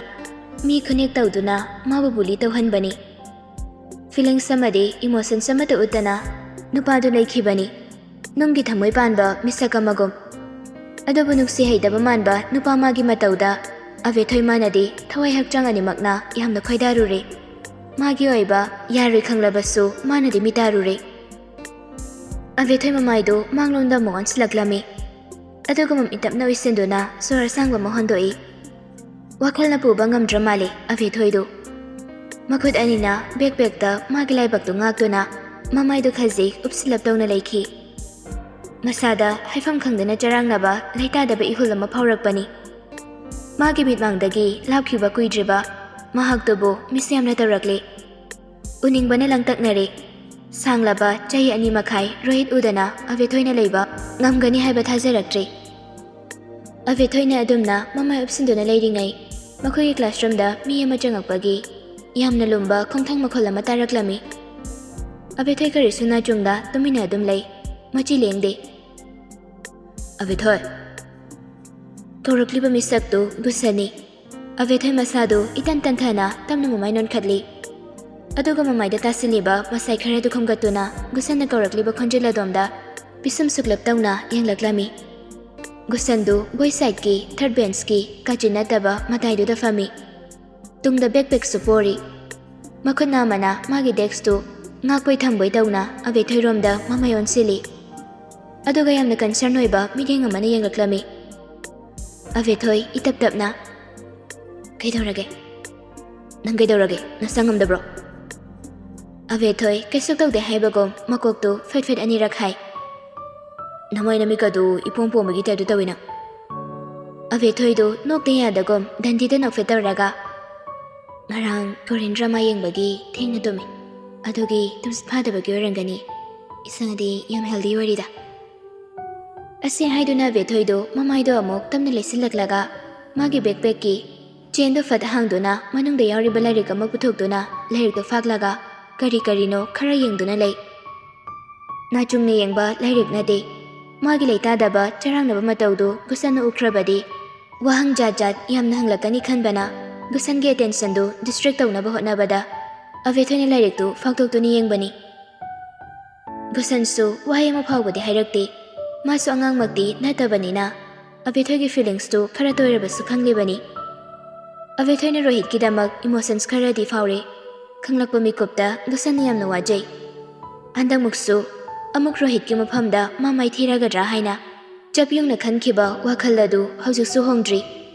ꯃꯤ ꯈꯨꯅꯦꯛ ꯇꯧꯗꯨꯅ ꯃꯥꯕꯨ ꯕꯨꯂꯤ ꯇꯧꯍꯟꯕꯅꯤ꯫ ꯐꯤꯂꯤꯡꯁ ꯑꯃꯗꯤ ꯏꯃꯣꯁꯟꯁ ꯑꯃꯠꯇ ꯎꯠꯇꯅ ꯅꯨꯄꯥꯗꯨ ꯂꯩꯈꯤꯕꯅꯤ, ꯅꯨꯡꯒꯤ ꯊꯃꯣꯏ ꯄꯥꯟꯕ ꯃꯤꯁꯛ ꯑꯃꯒꯨꯝ꯫ ꯑꯗꯨꯕꯨ ꯅꯨꯡꯁꯤ ꯍꯩꯇꯕ ꯃꯥꯟꯕ ꯅꯨꯄꯥ ꯃꯥꯒꯤ ꯃꯇꯧꯗ ꯑꯕꯦꯊꯣꯏ ꯃꯥꯅꯗꯤ ꯊꯋꯥꯏ ꯍꯛꯆꯥꯡ ꯑꯅꯤꯃꯛꯅ ꯌꯥꯝꯅ ꯈꯣꯏꯗꯥꯔꯨꯔꯦ꯫ ꯃꯥꯒꯤ ꯑꯣꯏꯕ ꯌꯥꯔꯣꯏ ꯈꯪꯂꯕꯁꯨ ꯃꯥꯅꯗꯤ ꯃꯤꯇꯥꯔꯨꯔꯦ꯫ ꯑꯕꯦꯊꯣꯏ ꯃꯃꯥꯏꯗꯨ ꯃꯥꯡꯂꯣꯝꯗ ꯑꯃꯨꯛ ꯑꯣꯟꯁꯤꯜꯂꯛꯂꯝꯃꯤ꯫ ꯑꯗꯨꯒ ꯃꯃꯤꯠ ꯇꯞꯅ ꯎꯏꯁꯤꯟꯗꯨꯅ ꯁꯣꯔ ꯑꯁꯥꯡꯕ ꯑꯃ ꯍꯣꯟꯗꯣꯛꯏ꯫ ꯋꯥꯈꯜꯅ ꯄꯨꯕ ꯉꯝꯗ꯭ꯔ ꯃꯥꯜꯂꯦ ꯑꯕꯦꯊꯣꯏꯗꯨ꯫ ꯃꯈꯨꯠ ꯑꯅꯤꯅ ꯕꯦꯛ ꯕꯦꯛꯇ ꯃꯥꯒꯤ ꯂꯥꯏꯕꯛꯇꯨ ꯉꯥꯛꯇꯨꯅ ꯃꯃꯥꯏꯗꯨ ꯈꯖꯤꯛ ꯎꯞꯁꯤꯜꯂꯞ ꯇꯧꯅ ꯂꯩꯈꯤ꯫ ꯃꯁꯥꯗ ꯍꯥꯏꯐꯝ ꯈꯪꯗꯅ ꯆꯔꯥꯡꯅꯕ ꯂꯩꯇꯥꯗꯕ ꯏꯍꯨꯜ ꯑꯃ ꯐꯥꯎꯔꯛꯄꯅꯤ꯫ ꯃꯥꯒꯤ ꯃꯤꯠꯃꯥꯡꯗꯒꯤ ꯂꯥꯞꯈꯤꯕ ꯀꯨꯏꯗ꯭ꯔꯤꯕ ꯃꯍꯥꯛꯇꯨꯕꯨ ꯃꯤꯁ ꯌꯥꯝꯅ ꯇꯧꯔꯛꯂꯦ꯫ ꯎꯅꯤꯡꯕꯅ ꯂꯥꯡꯇꯛꯅꯔꯦ꯫ ꯁꯥꯡꯂꯕ ꯆꯍꯤ ꯑꯅꯤ ꯃꯈꯥꯏ ꯔꯣꯍꯤꯠ ꯎꯗꯅ ꯑꯕꯦꯊꯣꯏꯅ ꯂꯩꯕ ꯉꯝꯒꯅꯤ ꯍꯥꯏꯕ ꯊꯥꯖꯔꯛꯇ꯭ꯔꯦ꯫ ꯑꯕꯦꯊꯣꯏꯅ ꯑꯗꯨꯝꯅ ꯃꯃꯥꯏ ꯎꯞꯁꯤꯟꯗꯨꯅ ꯂꯩꯔꯤꯉꯩ ꯃꯈꯣꯏꯒꯤ ꯀ꯭ꯂꯥꯁꯔꯨꯝꯗ ꯃꯤ ꯑꯃ ꯆꯪꯉꯛꯄꯒꯤ ꯌꯥꯝꯅ ꯂꯨꯝꯕ ꯈꯣꯡꯊꯥꯡ ꯃꯈꯣꯜ ꯑꯃ ꯇꯥꯔꯛꯂꯝꯃꯤ꯫ ꯑꯕꯦꯊꯣꯏ ꯀꯔꯤꯁꯨ ꯅꯥꯆꯨꯡꯗ ꯇꯨꯃꯤꯟꯅ ꯑꯗꯨꯝ ꯂꯩ, ꯃꯆꯤ ꯂꯦꯡꯗꯦ꯫ "ꯑꯕꯦꯊꯣꯏ!" ꯀꯧꯔꯛꯂꯤꯕ ꯃꯤꯁꯛꯇꯨ ꯒꯨꯁꯟꯅꯤ꯫ ꯑꯕꯦꯊꯣꯏ ꯃꯁꯥꯗꯨ ꯏꯇꯟ ꯇꯟꯊꯅ ꯇꯞꯅ ꯃꯃꯥꯏ ꯅꯣꯟꯈꯠꯂꯤ꯫ ꯑꯗꯨꯒ ꯃꯃꯥꯏꯗ ꯇꯥꯁꯤꯜꯂꯤꯕ ꯃꯁꯥꯏ ꯈꯔꯗꯨ ꯈꯣꯝꯒꯠꯇꯨꯅ ꯒꯨꯁꯟꯅ ꯀꯧꯔꯛꯂꯤꯕ ꯈꯣꯟꯖꯦꯜ ꯑꯗꯣꯝꯗ ꯄꯤꯁꯨꯝ ꯁꯨꯛꯂꯞ ꯇꯧꯅ ꯌꯦꯡꯂꯛꯂꯝꯃꯤ꯫ ꯒꯨꯁꯟꯗꯨ ꯕꯣꯏ ꯁꯥꯏꯠꯀꯤ ꯊꯔꯠ ꯕꯦꯟꯁꯀꯤ ꯀꯥꯆꯤꯟ ꯅꯠꯇꯕ ꯃꯇꯥꯏꯗꯨꯗ ꯐꯝꯃꯤ꯫ ꯇꯨꯡꯗ ꯕꯦꯛꯄꯦꯛꯁꯨ ꯄꯣꯔꯤ꯫ ꯃꯈꯨꯠ ꯅꯥꯝꯃꯅ ꯃꯥꯒꯤ ꯗꯦꯛꯁꯇꯨ ꯉꯥꯛꯄꯣꯏ ꯊꯝꯕꯣꯏ ꯇꯧꯅ ꯑꯕꯦꯊꯣꯏꯔꯣꯝꯗ ꯃꯃꯥꯏ ꯑꯣꯟꯁꯤꯜꯂꯤ꯫ ꯑꯗꯨꯒ ꯌꯥꯝꯅ ꯀꯟꯁꯔꯟ ꯑꯣꯏꯕ ꯃꯤꯠꯌꯦꯡ ꯑꯃꯅ ꯌꯦꯡꯂꯛꯂꯝꯃꯤ꯫ ꯑꯕꯦꯊꯣꯏ ꯏꯇꯞ ꯇꯞꯅ, "ꯀꯩꯗꯧꯔꯒꯦ? ꯅꯪ ꯀꯩꯗꯧꯔꯒꯦ? ꯅꯁꯥ ꯉꯝꯗꯕ꯭ꯔꯣ?" ꯑꯕꯦꯊꯣꯏ ꯀꯩꯁꯨ ꯇꯧꯗꯦ ꯍꯥꯏꯕꯒꯨꯝ ꯃꯀꯣꯛꯇꯨ ꯐꯦꯠ ꯐꯦꯠ ꯑꯅꯤꯔꯛ ꯍꯥꯏ꯫ "ꯅꯃꯥꯏ ꯅꯃꯤꯠꯀꯗꯨ ꯏꯄꯣꯝ ꯄꯣꯝꯕꯒꯤ ꯇꯥꯏꯞꯇ ꯇꯧꯏꯅ?" ꯑꯕꯦꯊꯣꯏꯗꯨ ꯅꯣꯛꯇ ꯌꯥꯗꯒꯨꯝ ꯗꯟꯗꯤꯗ ꯅꯣꯛꯐꯦꯠ ꯇꯧꯔꯒ, ꯉꯔꯥꯡ Korean drama ꯌꯦꯡꯕꯒꯤ ꯊꯦꯡꯅ ꯇꯨꯝꯃꯤ꯫ ꯑꯗꯨꯒꯤ ꯇꯨꯝꯁꯤꯠ ꯐꯥꯗꯕꯒꯤ ꯑꯣꯏꯔꯝꯒꯅꯤ꯫ ꯏꯁꯥꯗꯤ ꯌꯥꯝ healthy ꯑꯣꯏꯔꯤꯗ꯫ ꯑꯁꯤ ꯍꯥꯏꯗꯨꯅ ꯕꯦꯊꯣꯏꯗꯣ ꯃꯃꯥꯏꯗꯣ ꯑꯃꯨꯛ ꯇꯞꯅ ꯂꯩꯁꯤꯜꯂꯛꯂꯒ ꯃꯥꯒꯤ backpackꯀꯤ chainꯗꯣ ꯐꯠ ꯍꯥꯡꯗꯨꯅ ꯃꯅꯨꯡꯗ ꯌꯥꯎꯔꯤꯕ ꯂꯥꯏꯔꯤꯛ ꯑꯃ ꯄꯨꯊꯣꯛꯇꯨꯅ ꯂꯥꯏꯔꯤꯛꯇꯣ ꯐꯥꯛꯂꯒ ꯀꯔꯤ ꯀꯔꯤꯅꯣ ꯈꯔ ꯌꯦꯡꯗꯨꯅ ꯂꯩ꯫ ꯅꯥꯆꯨꯡꯅ ꯌꯦꯡꯕ ꯂꯥꯏꯔꯤꯛ ꯅꯠꯇꯦ꯫ ꯃꯥꯒꯤ ꯂꯩꯇꯥꯗꯕ ꯆꯔꯥꯡꯅꯕ ꯃꯇꯧꯗꯨ ꯒꯨꯁꯟꯅ ꯎꯈ꯭ꯔꯕꯗꯤ ꯋꯥꯍꯪ ꯖꯥꯠ ꯖꯥꯠ ꯌꯥꯝꯅ ꯍꯪꯂꯛꯀꯅꯤ ꯈꯟꯕꯅ ꯒꯨꯁꯟꯒꯤ attentionꯗꯨ distract ꯇꯧꯅꯕ ꯍꯣꯠꯅꯕꯗ ꯑꯕꯦꯊꯣꯏꯅ ꯂꯥꯏꯔꯤꯛꯇꯨ ꯐꯥꯛꯇꯣꯛꯇꯨꯅ ꯌꯦꯡꯕꯅꯤ꯫ ꯒꯨꯁꯟꯁꯨ ꯋꯥꯍꯩ ꯑꯃ ꯐꯥꯎꯕꯗꯤ ꯍꯥꯏꯔꯛꯇꯦ꯫ ꯃꯥꯁꯨ ꯑꯉꯥꯡꯃꯛꯇꯤ ꯅꯠꯇꯕꯅꯤꯅ ꯑꯕꯦꯊꯣꯏꯒꯤ feelingsꯇꯨ ꯈꯔ ꯇꯣꯏꯔꯕꯁꯨ ꯈꯪꯂꯤꯕꯅꯤ꯫ ꯑꯕꯦꯊꯣꯏꯅ ꯔꯣꯍꯤꯠꯀꯤꯗꯃꯛ emotions ꯈꯔꯗꯤ ꯐꯥꯎꯔꯦ꯫ ꯈꯪꯂꯛꯄ ꯃꯤꯀꯨꯞꯇ ꯒꯨꯁꯟꯅ ꯌꯥꯝꯅ ꯋꯥꯖꯩ꯫ ꯍꯟꯗꯛꯃꯨꯛꯁꯨ ꯑꯃꯨꯛ ꯔꯣꯍꯤꯠꯀꯤ ꯃꯐꯝꯗ ꯃꯥ ꯃꯥꯏꯊꯤꯔꯒꯗ꯭ꯔꯥ ꯍꯥꯏꯅ ꯆꯞ ꯌꯨꯡꯅ ꯈꯟꯈꯤꯕ ꯋꯥꯈꯜ ꯑꯗꯨ ꯍꯧꯖꯤꯛꯁꯨ ꯍꯣꯡꯗ꯭ꯔꯤ꯫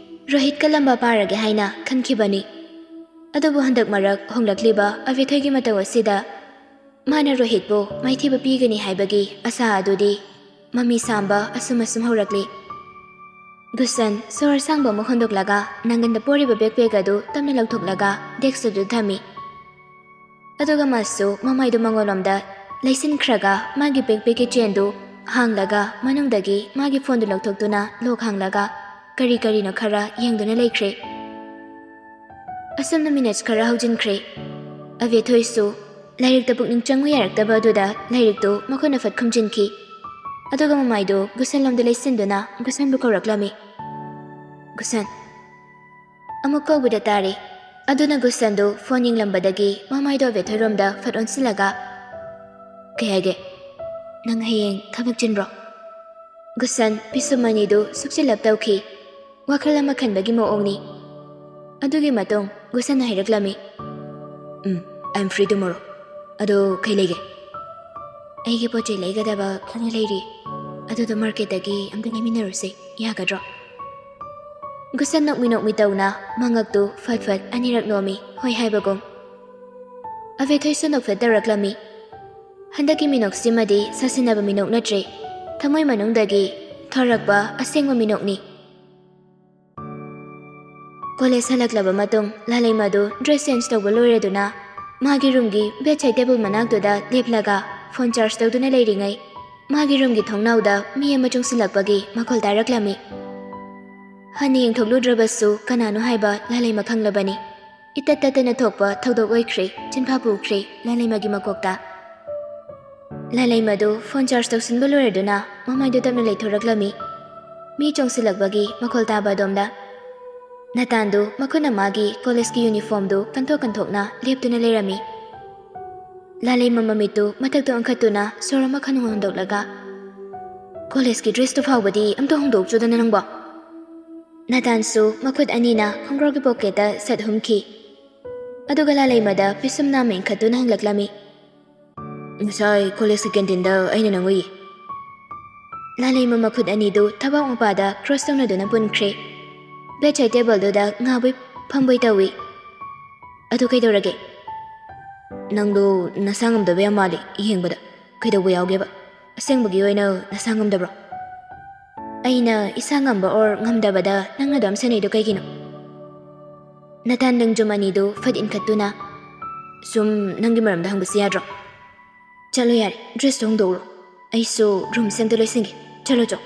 ꯔꯣꯍꯤꯠꯀ ꯂꯝꯕꯥ ꯄꯥꯔꯒꯦ ꯍꯥꯏꯅ ꯈꯟꯈꯤꯕꯅꯤ꯫ ꯑꯗꯨꯕꯨ ꯍꯟꯗꯛ ꯃꯔꯛ ꯍꯣꯡꯂꯛꯂꯤꯕ ꯑꯕꯦꯊꯣꯏꯒꯤ ꯃꯇꯧ ꯑꯁꯤꯗ ꯃꯥꯅ ꯔꯣꯍꯤꯠꯄꯨ ꯃꯥꯏꯊꯤꯕ ꯄꯤꯒꯅꯤ ꯍꯥꯏꯕꯒꯤ ꯑꯁꯥ ꯑꯗꯨꯗꯤ ꯃꯃꯤ ꯁꯥꯝꯕ ꯑꯁꯨꯝ ꯑꯁꯨꯝ ꯍꯧꯔꯛꯂꯤ꯫ ꯒꯨꯁꯟ ꯁꯣꯔ ꯑꯁꯥꯡꯕ ꯑꯃ ꯍꯣꯟꯗꯣꯛꯂꯒ ꯅꯪꯒꯟꯗ ꯄꯣꯔꯤꯕ backpack ꯑꯗꯨ ꯇꯞꯅ ꯂꯧꯊꯣꯛꯂꯒ desk ꯑꯗꯨꯗ ꯊꯝꯃꯤ꯫ ꯑꯗꯨꯒ ꯃꯥꯁꯨ ꯃꯃꯥꯏꯗꯨ ꯃꯉꯣꯟꯂꯣꯝꯗ ꯂꯩꯁꯤꯟꯈ꯭ꯔꯒ ꯃꯥꯒꯤ backpackꯀꯤ chainꯗꯨ ꯍꯥꯡꯂꯒ ꯃꯅꯨꯡꯗꯒꯤ ꯃꯥꯒꯤ phoneꯗꯨ ꯂꯧꯊꯣꯛꯇꯨꯅ lock ꯍꯥꯡꯂꯒ ꯀꯔꯤ ꯀꯔꯤꯅꯣ ꯈꯔ ꯌꯦꯡꯗꯨꯅ ꯂꯩꯈ꯭ꯔꯦ꯫ ꯑꯁꯨꯝꯅ minutes ꯈꯔ ꯍꯧꯖꯤꯟꯈ꯭ꯔꯦ꯫ ꯑꯕꯦꯊꯣꯏꯁꯨ ꯂꯥꯏꯔꯤꯛꯇ ꯄꯨꯛꯅꯤꯡ ꯆꯪꯉꯨ ꯌꯥꯔꯛꯇꯕ ꯑꯗꯨꯗ ꯂꯥꯏꯔꯤꯛꯇꯨ ꯃꯈꯨꯠꯅ ꯐꯠ ꯈꯨꯝꯖꯤꯟꯈꯤ꯫ ꯑꯗꯨꯒ ꯃꯃꯥꯏꯗꯨ ꯒꯨꯁꯟꯂꯣꯝꯗ ꯂꯩꯁꯤꯟꯗꯨꯅ ꯒꯨꯁꯟꯕꯨ ꯀꯧꯔꯛꯂꯝꯃꯤ꯫ "ꯒꯨꯁꯟ!" ꯑꯃꯨꯛ ꯀꯧꯕꯗ ꯇꯥꯔꯦ꯫ ꯑꯗꯨꯅ ꯒꯨꯁꯟꯗꯨ phone ꯌꯦꯡꯂꯝꯕꯗꯒꯤ ꯃꯃꯥꯏꯗꯣ ꯑꯕꯦꯊꯣꯏꯔꯣꯝꯗ ꯐꯠ ꯑꯣꯟꯁꯤꯜꯂꯒ, "ꯀꯩ ꯍꯥꯏꯒꯦ? ꯅꯪ ꯍꯌꯦꯡ ꯊꯕꯛ ꯆꯤꯟꯕ꯭ꯔꯣ?" ꯒꯨꯁꯟ ꯄꯤꯁꯨꯝ ꯑꯅꯤꯗꯨ ꯁꯨꯛꯆꯤꯜꯂꯞ ꯇꯧꯈꯤ꯫ ꯋꯥꯈꯜ ꯑꯃ ꯈꯟꯕꯒꯤ ꯃꯑꯣꯡꯅꯤ꯫ ꯑꯗꯨꯒꯤ ꯃꯇꯨꯡ ꯒꯨꯁꯟꯅ ꯍꯥꯏꯔꯛꯂꯝꯃꯤ, "ꯎꯝ, I am free tomorrow꯫ ꯑꯗꯣ ꯀꯩ ꯂꯩꯒꯦ?" "ꯑꯩꯒꯤ ꯄꯣꯠ ꯆꯩ ꯂꯩꯒꯗꯕ ꯈꯔ ꯂꯩꯔꯤ, ꯑꯗꯨꯗꯣ marketꯇꯒꯤ ꯑꯝꯇ ꯂꯩꯃꯤꯟꯅꯔꯨꯁꯦ, ꯌꯥꯒꯗ꯭ꯔꯣ?" ꯒꯨꯁꯟ ꯅꯣꯛꯃꯤ ꯅꯣꯛꯃꯤ ꯇꯧꯅ ꯃꯉꯛꯇꯨ ꯐꯠ ꯐꯠ ꯑꯅꯤꯔꯛ ꯅꯣꯝꯃꯤ, ꯍꯣꯏ ꯍꯥꯏꯕꯒꯨꯝ꯫ ꯑꯕꯦꯊꯣꯏꯁꯨ ꯅꯣꯛꯐꯦꯠ ꯇꯧꯔꯛꯂꯝꯃꯤ꯫ ꯍꯟꯗꯛꯀꯤ ꯃꯤꯅꯣꯛꯁꯤꯃꯗꯤ ꯁꯥꯁꯤꯟꯅꯕ ꯃꯤꯅꯣꯛ ꯅꯠꯇ꯭ꯔꯦ, ꯊꯃꯣꯏ ꯃꯅꯨꯡꯗꯒꯤ ꯊꯣꯔꯛꯄ ꯑꯁꯦꯡꯕ ꯃꯤꯅꯣꯛꯅꯤ꯫ ꯀꯣꯂꯦꯖ ꯍꯜꯂꯛꯂꯕ ꯃꯇꯨꯡ ꯂꯥꯂꯩꯃꯗꯨ ꯗ꯭ꯔꯦꯁ ꯆꯦꯟꯖ ꯇꯧꯕ ꯂꯣꯏꯔꯗꯨꯅ ꯃꯥꯒꯤ ꯔꯨꯝꯒꯤ ꯕꯦꯗꯁꯥꯏꯠ ꯇꯦꯕꯜ ꯃꯅꯥꯛꯇꯨꯗ ꯂꯦꯞꯂꯒ ꯐꯣꯟ ꯆꯥꯔꯖ ꯇꯧꯗꯨꯅ ꯂꯩꯔꯤꯉꯩ, ꯃꯥꯒꯤ ꯔꯨꯝꯒꯤ ꯊꯣꯡꯅꯥꯎꯗ ꯃꯤ ꯑꯃ ꯆꯪꯁꯤꯜꯂꯛꯄꯒꯤ ꯃꯈꯣꯜ ꯇꯥꯔꯛꯂꯝꯃꯤ꯫ ꯍꯟꯅ ꯌꯦꯡꯊꯣꯛꯂꯨꯗ꯭ꯔꯕꯁꯨ ꯀꯅꯥꯅꯣ ꯍꯥꯏꯕ ꯂꯥꯂꯩꯃ ꯈꯪꯂꯕꯅꯤ꯫ ꯏꯇꯠ ꯇꯠꯇꯅ ꯊꯣꯛꯄ ꯊꯧꯗꯣꯛ ꯑꯣꯏꯈ꯭ꯔꯦ ꯆꯤꯟꯐꯥ ꯄꯨꯈ꯭ꯔꯦ ꯂꯥꯂꯩꯃꯒꯤ ꯃꯀꯣꯛꯇ꯫ ꯂꯥꯂꯩꯃꯗꯨ ꯐꯣꯟ ꯆꯥꯔꯖ ꯇꯧꯁꯤꯟꯕ ꯂꯣꯏꯔꯗꯨꯅ ꯃꯃꯥꯏꯗꯨ ꯇꯞꯅ ꯂꯩꯊꯣꯔꯛꯂꯝꯃꯤ꯫ ꯃꯤ ꯆꯣꯡꯁꯤꯜꯂꯛꯄꯒꯤ ꯃꯈꯣꯜ ꯇꯥꯕ ꯑꯗꯣꯝꯗ꯫ ꯅꯇꯥꯟꯗꯨ ꯃꯈꯨꯠꯅ ꯃꯥꯒꯤ ꯀꯣꯂꯦꯖꯀꯤ ꯌꯨꯅꯤꯐꯣꯔꯝꯗꯨ ꯀꯟꯊꯣꯛ ꯀꯟꯊꯣꯛꯅ ꯂꯦꯞꯇꯨꯅ ꯂꯩꯔꯝꯃꯤ꯫ ꯂꯥꯂꯩꯃ ꯃꯃꯤꯠꯇꯨ ꯃꯊꯛꯇ ꯑꯣꯟꯈꯠꯇꯨꯅ ꯁꯣꯔ ꯑꯃ ꯈꯟ ꯍꯣꯟꯗꯣꯛꯂꯒ, "ꯀꯣꯂꯦꯖꯀꯤ ꯗ꯭ꯔꯦꯁꯇꯨ ꯐꯥꯎꯕꯗꯤ ꯑꯝꯇ ꯍꯣꯡꯗꯣꯛꯆꯨꯗꯅ ꯅꯪꯕꯣ?" ꯅꯇꯥꯟꯁꯨ ꯃꯈꯨꯠ ꯑꯅꯤꯅ ꯈꯣꯡꯒ꯭ꯔꯥꯎꯒꯤ ꯄꯣꯀꯦꯠꯇ ꯁꯠ ꯍꯨꯝꯈꯤ꯫ ꯑꯗꯨꯒ ꯂꯥꯂꯩꯃꯗ ꯄꯤꯁꯨꯝ ꯅꯥꯝꯃ ꯏꯟꯈꯠꯇꯨꯅ ꯍꯪꯂꯛꯂꯝꯃꯤ꯫ "ꯉꯁꯥꯏ ꯀꯣꯂꯦꯖꯀꯤ ꯀꯦꯟꯇꯤꯟꯗ ꯑꯩꯅ ꯅꯪ ꯎꯏ꯫" ꯂꯥꯂꯩꯃ ꯃꯈꯨꯠ ꯑꯅꯤꯗꯨ ꯊꯕꯥꯛ ꯃꯄꯥꯗ ꯀ꯭ꯔꯣꯁ ꯇꯧꯅꯗꯨꯅ ꯄꯨꯟꯈ꯭ꯔꯦ꯫ ꯕꯦꯗꯁꯥꯏꯠ ꯇꯦꯕꯜꯗꯨꯗ ꯉꯥꯕꯩ ꯐꯝꯕꯩ ꯇꯧꯏ꯫ "ꯑꯗꯨ ꯀꯩꯗꯧꯔꯒꯦ?" "ꯅꯪꯗꯣ ꯅꯁꯥ ꯉꯝꯗꯕ ꯌꯥꯝ ꯃꯥꯜꯂꯤ ꯌꯦꯡꯕꯗ꯫ ꯀꯩꯗꯧꯕ ꯌꯥꯎꯒꯦꯕ? ꯑꯁꯦꯡꯕꯒꯤ ꯑꯣꯏꯅ ꯅꯁꯥ ꯉꯝꯗꯕ꯭ꯔꯣ?" "ꯑꯩꯅ ꯏꯁꯥ ꯉꯝꯕ ꯑꯣꯔ ꯉꯝꯗꯕꯗ ꯅꯪꯅ ꯑꯗꯨꯝ ꯁꯦꯟꯅꯩꯗꯣ ꯀꯩꯒꯤꯅꯣ?" ꯅꯇꯥꯟ ꯂꯦꯡꯖꯨꯝ ꯑꯅꯤꯗꯨ ꯐꯠ ꯏꯟꯈꯠꯇꯨꯅ, "ꯁꯨꯝ ꯅꯪꯒꯤ ꯃꯔꯝꯗ ꯍꯪꯕꯁꯤ ꯌꯥꯗ꯭ꯔꯣ?" "ꯆꯠꯂꯣ ꯌꯥꯔꯦ, ꯗ꯭ꯔꯦꯁꯇꯣ ꯍꯣꯡꯗꯣꯛꯎꯔꯣ꯫ ꯑꯩꯁꯨ ꯔꯨꯝ ꯁꯦꯝꯗ ꯂꯣꯏꯁꯤꯟꯒꯦ꯫ ꯆꯠꯂꯣ ꯆꯣ꯫"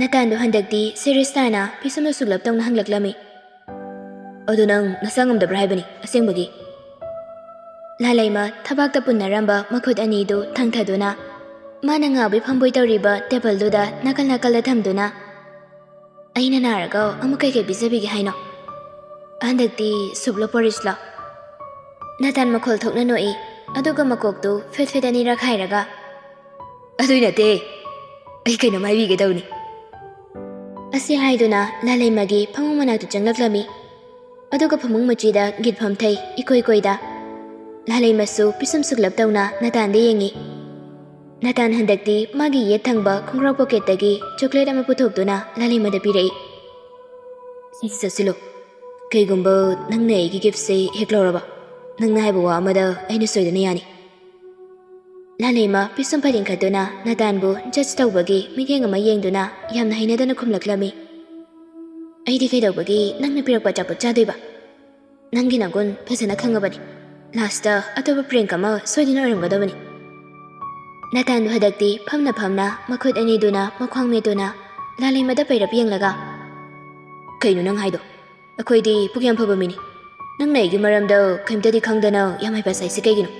ꯅꯇꯥꯟꯗꯣ ꯍꯟꯗꯛꯇꯤ ꯁꯦꯔꯤꯌꯁ ꯇꯥꯅ ꯄꯤꯁꯨꯝꯗ ꯁꯨꯛꯂꯞ ꯇꯧꯅ ꯍꯪꯂꯛꯂꯝꯃꯤ꯫ "ꯑꯗꯨ ꯅꯪ ꯅꯁꯥ ꯉꯝꯗꯕ꯭ꯔꯥ ꯍꯥꯏꯕꯅꯤ ꯑꯁꯦꯡꯕꯒꯤ?" ꯂꯥꯂꯩꯃ ꯊꯕꯥꯛꯇ ꯄꯨꯟꯅꯔꯝꯕ ꯃꯈꯨꯠ ꯑꯅꯤꯗꯨ ꯊꯥꯡꯊꯗꯨꯅ ꯃꯥꯅ ꯉꯥꯎꯕꯤ ꯐꯝꯕꯣꯏ ꯇꯧꯔꯤꯕ ꯇꯦꯕꯜꯗꯨꯗ ꯅꯥꯀꯜ ꯅꯥꯀꯜꯗ ꯊꯝꯗꯨꯅ, "ꯑꯩꯅ ꯅꯥꯔꯒ ꯑꯃꯨꯛ ꯀꯩꯀꯩ ꯄꯤꯖꯕꯤꯒꯦ ꯍꯥꯏꯅꯣ? ꯍꯟꯗꯛꯇꯤ ꯁꯨꯞꯂꯣ ꯄꯣꯔꯤꯁꯂꯣ?" ꯅꯇꯥꯟ ꯃꯈꯣꯜ ꯊꯣꯛꯅ ꯅꯣꯛꯏ, ꯑꯗꯨꯒ ꯃꯀꯣꯛꯇꯨ ꯐꯦꯠ ꯐꯦꯠ ꯑꯅꯤꯔꯛ ꯍꯥꯏꯔꯒ, "ꯑꯗꯨꯏ ꯅꯠꯇꯦ, ꯑꯩ ꯀꯩꯅꯣꯝ ꯍꯥꯏꯕꯤꯒꯦ ꯇꯧꯅꯤ꯫" ꯑꯁꯤ ꯍꯥꯏꯗꯨꯅ ꯂꯥꯂꯩꯃꯒꯤ ꯐꯃꯨꯡ ꯃꯅꯥꯛꯇ ꯆꯪꯂꯛꯂꯝꯃꯤ꯫ ꯑꯗꯨꯒ ꯐꯃꯨꯡ ꯃꯆꯤꯗ ꯒꯤꯠ ꯐꯝꯊꯩ ꯏꯀꯣꯏ ꯀꯣꯏꯗ꯫ ꯂꯥꯂꯩꯃꯁꯨ ꯄꯤꯁꯨꯝ ꯁꯨꯛꯂꯞ ꯇꯧꯅ ꯅꯇꯥꯟꯗ ꯌꯦꯡꯉꯤ꯫ ꯅꯇꯥꯟ ꯍꯟꯗꯛꯇꯤ ꯃꯥꯒꯤ ꯌꯦꯠ ꯊꯪꯕ ꯈꯣꯡꯒ꯭ꯔꯥꯎ ꯄꯣꯀꯦꯠꯇꯒꯤ ꯆꯣꯀ꯭ꯂꯦꯠ ꯑꯃ ꯄꯨꯊꯣꯛꯇꯨꯅ ꯂꯥꯂꯩꯃꯗ ꯄꯤꯔꯛꯏ꯫ "ꯁꯤꯁꯤ ꯆꯠꯁꯤꯜꯂꯨ꯫ ꯀꯩꯒꯨꯝꯕ ꯅꯪꯅ ꯑꯩꯒꯤ ꯒꯤꯐꯁꯦ ꯍꯦꯛ ꯂꯧꯔꯕ, ꯅꯪꯅ ꯍꯥꯏꯕ ꯋꯥ ꯑꯃꯗ ꯑꯩꯅ ꯁꯣꯏꯗꯅ ꯌꯥꯅꯤ꯫" ꯂꯥꯂꯩꯃ ꯄꯤꯁꯨꯝ ꯐꯠ ꯏꯟꯈꯠꯇꯨꯅ ꯅꯇꯥꯟꯕꯨ ꯖꯖ ꯇꯧꯕꯒꯤ ꯃꯤꯠꯌꯦꯡ ꯑꯃ ꯌꯦꯡꯗꯨꯅ ꯌꯥꯝꯅ ꯍꯩꯅꯗꯅ ꯈꯨꯝꯂꯛꯂꯝꯃꯤ꯫ ꯑꯩꯗꯤ ꯀꯩꯗꯧꯕꯒꯤ ꯅꯪꯅ ꯄꯤꯔꯛꯄ ꯑꯆꯥꯄꯣꯠ ꯆꯥꯗꯣꯏꯕ? ꯅꯪꯒꯤ ꯅꯒꯨꯟ ꯐꯖꯅ ꯈꯪꯉꯕꯅꯤ꯫ ꯂꯥꯁꯇ ꯑꯇꯣꯞꯄ ꯄ꯭ꯔꯦꯡ ꯑꯃ ꯁꯣꯏꯗꯅ ꯑꯣꯏꯔꯝꯒꯗꯕꯅꯤ꯫ ꯅꯇꯥꯟꯗꯣ ꯍꯟꯗꯛꯇꯤ ꯐꯝꯅ ꯐꯝꯅ ꯃꯈꯨꯠ ꯑꯅꯤꯗꯨꯅ ꯃꯈ꯭ꯋꯥꯡ ꯃꯦꯠꯇꯨꯅ ꯂꯥꯂꯩꯃꯗ ꯄꯩꯔꯞ ꯌꯦꯡꯂꯒ, "ꯀꯩꯅꯣ ꯅꯪ ꯍꯥꯏꯗꯣ? ꯑꯩꯈꯣꯏꯗꯤ ꯄꯨꯛ ꯌꯥꯝ ꯐꯕ ꯃꯤꯅꯤ꯫ ꯅꯪꯅ ꯑꯩꯒꯤ ꯃꯔꯝꯗ ꯀꯩꯝꯇꯗꯤ ꯈꯪꯗꯅ ꯌꯥꯝ ꯍꯩꯄꯥ ꯁꯥꯏꯁꯤ ꯀꯩꯒꯤꯅꯣ?"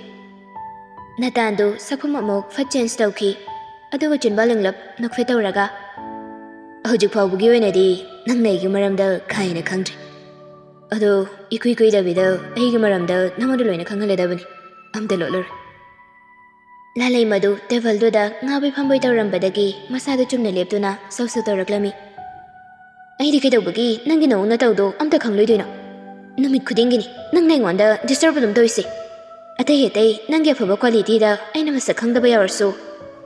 ꯅꯇꯥꯟꯗꯨ ꯁꯛꯐꯝ ꯑꯃꯨꯛ ꯐꯠ ꯆꯦꯟꯖ ꯇꯧꯈꯤ꯫ ꯑꯗꯨꯒ ꯆꯤꯟꯕꯥꯜ ꯂꯤꯡꯂꯞ ꯅꯣꯛꯐꯦꯠ ꯇꯧꯔꯒ, "ꯍꯧꯖꯤꯛ ꯐꯥꯎꯕꯒꯤ ꯑꯣꯏꯅꯗꯤ ꯅꯪꯅ ꯑꯩꯒꯤ ꯃꯔꯝꯗ ꯀꯥ ꯍꯦꯟꯅ ꯈꯪꯗ꯭ꯔꯤ꯫ ꯑꯗꯣ ꯏꯀꯨꯏ ꯀꯨꯏꯗꯕꯤꯗ ꯑꯩꯒꯤ ꯃꯔꯝꯗ ꯅꯉꯣꯟꯗ ꯂꯣꯏꯅ ꯈꯪꯍꯜꯂꯗꯕꯅꯤ꯫ ꯑꯝꯇ ꯂꯣꯠꯂꯔꯣꯏ꯫" ꯂꯥꯂꯩꯃꯗꯨ ꯇꯦꯕꯜꯗꯨꯗ ꯉꯥꯕꯩ ꯐꯝꯕꯩ ꯇꯧꯔꯝꯕꯗꯒꯤ ꯃꯁꯥꯗꯨ ꯆꯨꯝꯅ ꯂꯦꯞꯇꯨꯅ ꯁꯧ ꯁꯧ ꯇꯧꯔꯛꯂꯝꯃꯤ꯫ "ꯑꯩꯗꯤ ꯀꯩꯗꯧꯕꯒꯤ ꯅꯪꯒꯤ ꯅꯑꯣꯡ ꯅꯇꯧꯗꯣ ꯑꯝꯇ ꯈꯪꯂꯣꯏꯗꯣꯏꯅꯣ? ꯅꯨꯃꯤꯠ ꯈꯨꯗꯤꯡꯒꯤꯅꯤ ꯅꯪꯅ ꯑꯩꯉꯣꯟꯗ ꯗꯤꯁꯇꯔꯕ ꯑꯗꯨꯝ ꯇꯧꯔꯤꯁꯦ꯫ ꯑꯇꯩ ꯑꯇꯩ ꯅꯪꯒꯤ ꯑꯐꯕ ꯀ꯭ꯋꯥꯂꯤꯇꯤꯗ ꯑꯩꯅ ꯃꯁꯛ ꯈꯪꯗꯕ ꯌꯥꯎꯔꯁꯨ,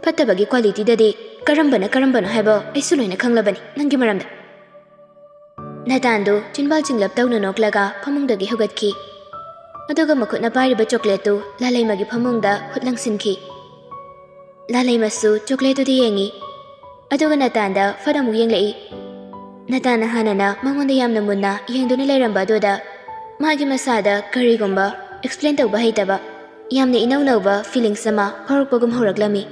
ꯐꯠꯇꯕꯒꯤ ꯀ꯭ꯋꯥꯂꯤꯇꯤꯗꯗꯤ ꯀꯔꯝꯕꯅ ꯀꯔꯝꯕꯅꯣ ꯍꯥꯏꯕ ꯑꯩꯁꯨ ꯂꯣꯏꯅ ꯈꯪꯂꯕꯅꯤ ꯅꯪꯒꯤ ꯃꯔꯝꯗ꯫" ꯅꯇꯥꯟꯗꯨ ꯆꯤꯟꯕꯥꯜ ꯆꯤꯡꯂꯞ ꯇꯧꯅ ꯅꯣꯛꯂꯒ ꯐꯃꯨꯡꯗꯒꯤ ꯍꯧꯒꯠꯈꯤ꯫ ꯑꯗꯨꯒ ꯃꯈꯨꯠꯅ ꯄꯥꯏꯔꯤꯕ ꯆꯣꯀ꯭ꯂꯦꯠꯇꯨ ꯂꯥꯂꯩꯃꯒꯤ ꯐꯃꯨꯡꯗ ꯍꯨꯠ ꯂꯪꯁꯤꯟꯈꯤ꯫ ꯂꯥꯂꯩꯃꯁꯨ ꯆꯣꯀ꯭ꯂꯦꯠꯇꯨꯗ ꯌꯦꯡꯉꯤ꯫ ꯑꯗꯨꯒ ꯅꯇꯥꯟꯗ ꯐꯠ ꯑꯃꯨꯛ ꯌꯦꯡꯂꯛꯏ꯫ ꯅꯇꯥꯟꯅ ꯍꯥꯟꯅꯅ ꯃꯉꯣꯟꯗ ꯌꯥꯝꯅ ꯃꯨꯟꯅ ꯌꯦꯡꯗꯨꯅ ꯂꯩꯔꯝꯕ ꯑꯗꯨꯗ ꯃꯥꯒꯤ ꯃꯁꯥꯗ ꯀꯔꯤꯒꯨꯝꯕ ꯑꯦꯛꯁꯄ꯭ꯂꯦꯟ ꯇꯧꯕ ꯍꯩꯇꯕ, ꯌꯥꯝꯅ ꯏꯅꯧ ꯅꯧꯕ ꯐꯤꯂꯤꯡꯁ ꯑꯃ ꯐꯥꯎꯔꯛꯄꯒꯨꯝ ꯍꯧꯔꯛꯂꯝꯃꯤ꯫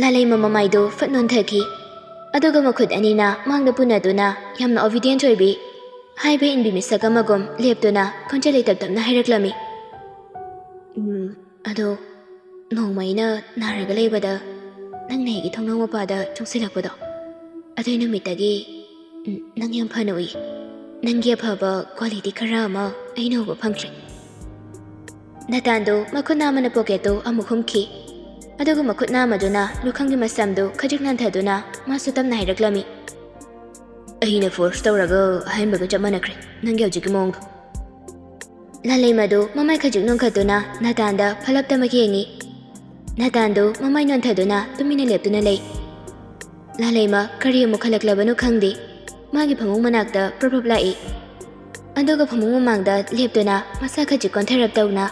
ꯂꯥꯂꯩꯃ ꯃꯃꯥꯏꯗꯨ ꯐꯠ ꯅꯣꯟꯊꯈꯤ꯫ ꯑꯗꯨꯒ ꯃꯈꯨꯠ ꯑꯅꯤꯅ ꯃꯥꯡꯗ ꯄꯨꯅꯗꯨꯅ ꯌꯥꯝꯅ ꯑꯣꯕꯤꯗꯤꯌꯦꯟꯠ ꯑꯣꯏꯕꯤ, ꯍꯥꯏꯕ ꯏꯟꯕꯤ ꯃꯤꯁꯛ ꯑꯃꯒꯨꯝ ꯂꯦꯞꯇꯨꯅ ꯈꯣꯟꯖꯦꯜ ꯂꯩꯇꯞ ꯇꯞꯅ ꯍꯥꯏꯔꯛꯂꯝꯃꯤ꯫ "ꯎꯝ, ꯑꯗꯣ ꯅꯣꯡꯃ ꯑꯩꯅ ꯅꯥꯔꯒ ꯂꯩꯕꯗ ꯅꯪꯅ ꯑꯩꯒꯤ ꯊꯣꯡꯅꯥꯎ ꯃꯄꯥꯗ ꯆꯣꯡꯁꯤꯜꯂꯛꯄꯗꯣ, ꯑꯗꯨꯏ ꯅꯨꯃꯤꯠꯇꯒꯤ, ꯎꯝ, ꯅꯪ ꯌꯥꯝ ꯐꯅ ꯎꯏ꯫ ꯅꯪꯒꯤ ꯑꯐꯕ ꯀ꯭ꯋꯥꯂꯤꯇꯤ ꯈꯔ ꯑꯃ ꯑꯩꯅ ꯎꯕ ꯐꯪꯈ꯭ꯔꯦ꯫" ꯅꯇꯥꯟꯗꯨ ꯃꯈꯨꯠ ꯅꯥꯝꯃꯅ ꯄꯣꯀꯦꯠꯇꯨ ꯑꯃꯨꯛ ꯍꯨꯝꯈꯤ꯫ ꯑꯗꯨꯒ ꯃꯈꯨꯠ ꯅꯥꯝꯃꯗꯨꯅ ꯂꯨꯈꯝꯒꯤ ꯃꯁꯝꯗꯨ ꯈꯖꯤꯛ ꯅꯥꯟꯊꯗꯨꯅ ꯃꯥꯁꯨ ꯇꯞꯅ ꯍꯥꯏꯔꯛꯂꯝꯃꯤ꯫ "ꯑꯩꯅ ꯐꯣꯔꯁ ꯇꯧꯔꯒ ꯍꯥꯏꯍꯟꯕꯒ ꯆꯞ ꯃꯥꯟꯅꯈ꯭ꯔꯦ ꯅꯪꯒꯤ ꯍꯧꯖꯤꯛꯀꯤ ꯃꯑꯣꯡꯗꯣ꯫" ꯂꯥꯂꯩꯃꯗꯨ ꯃꯃꯥꯏ ꯈꯖꯤꯛ ꯅꯣꯟꯈꯠꯇꯨꯅ ꯅꯇꯥꯟꯗ ꯐꯠꯂꯞꯇꯃꯛ ꯌꯦꯡꯉꯤ꯫ ꯅꯇꯥꯟꯗꯨ ꯃꯃꯥꯏ ꯅꯣꯟꯊꯗꯨꯅ ꯇꯨꯃꯤꯟꯅ ꯂꯦꯞꯇꯨꯅ ꯂꯩ꯫ ꯂꯥꯂꯩꯃ ꯀꯔꯤ ꯑꯃꯨꯛ ꯈꯜꯂꯛꯂꯕꯅꯣ ꯈꯪꯗꯦ, ꯃꯥꯒꯤ ꯐꯃꯨꯡ ꯃꯅꯥꯛꯇ ꯄ꯭ꯔꯞ ꯄ꯭ꯔꯞ ꯂꯥꯛꯏ꯫ ꯑꯗꯨꯒ ꯐꯃꯨꯡ ꯃꯃꯥꯡꯗ ꯂꯦꯞꯇꯨꯅ ꯃꯁꯥ ꯈꯖꯤꯛ ꯀꯣꯟꯊꯔꯞ ꯇꯧꯅ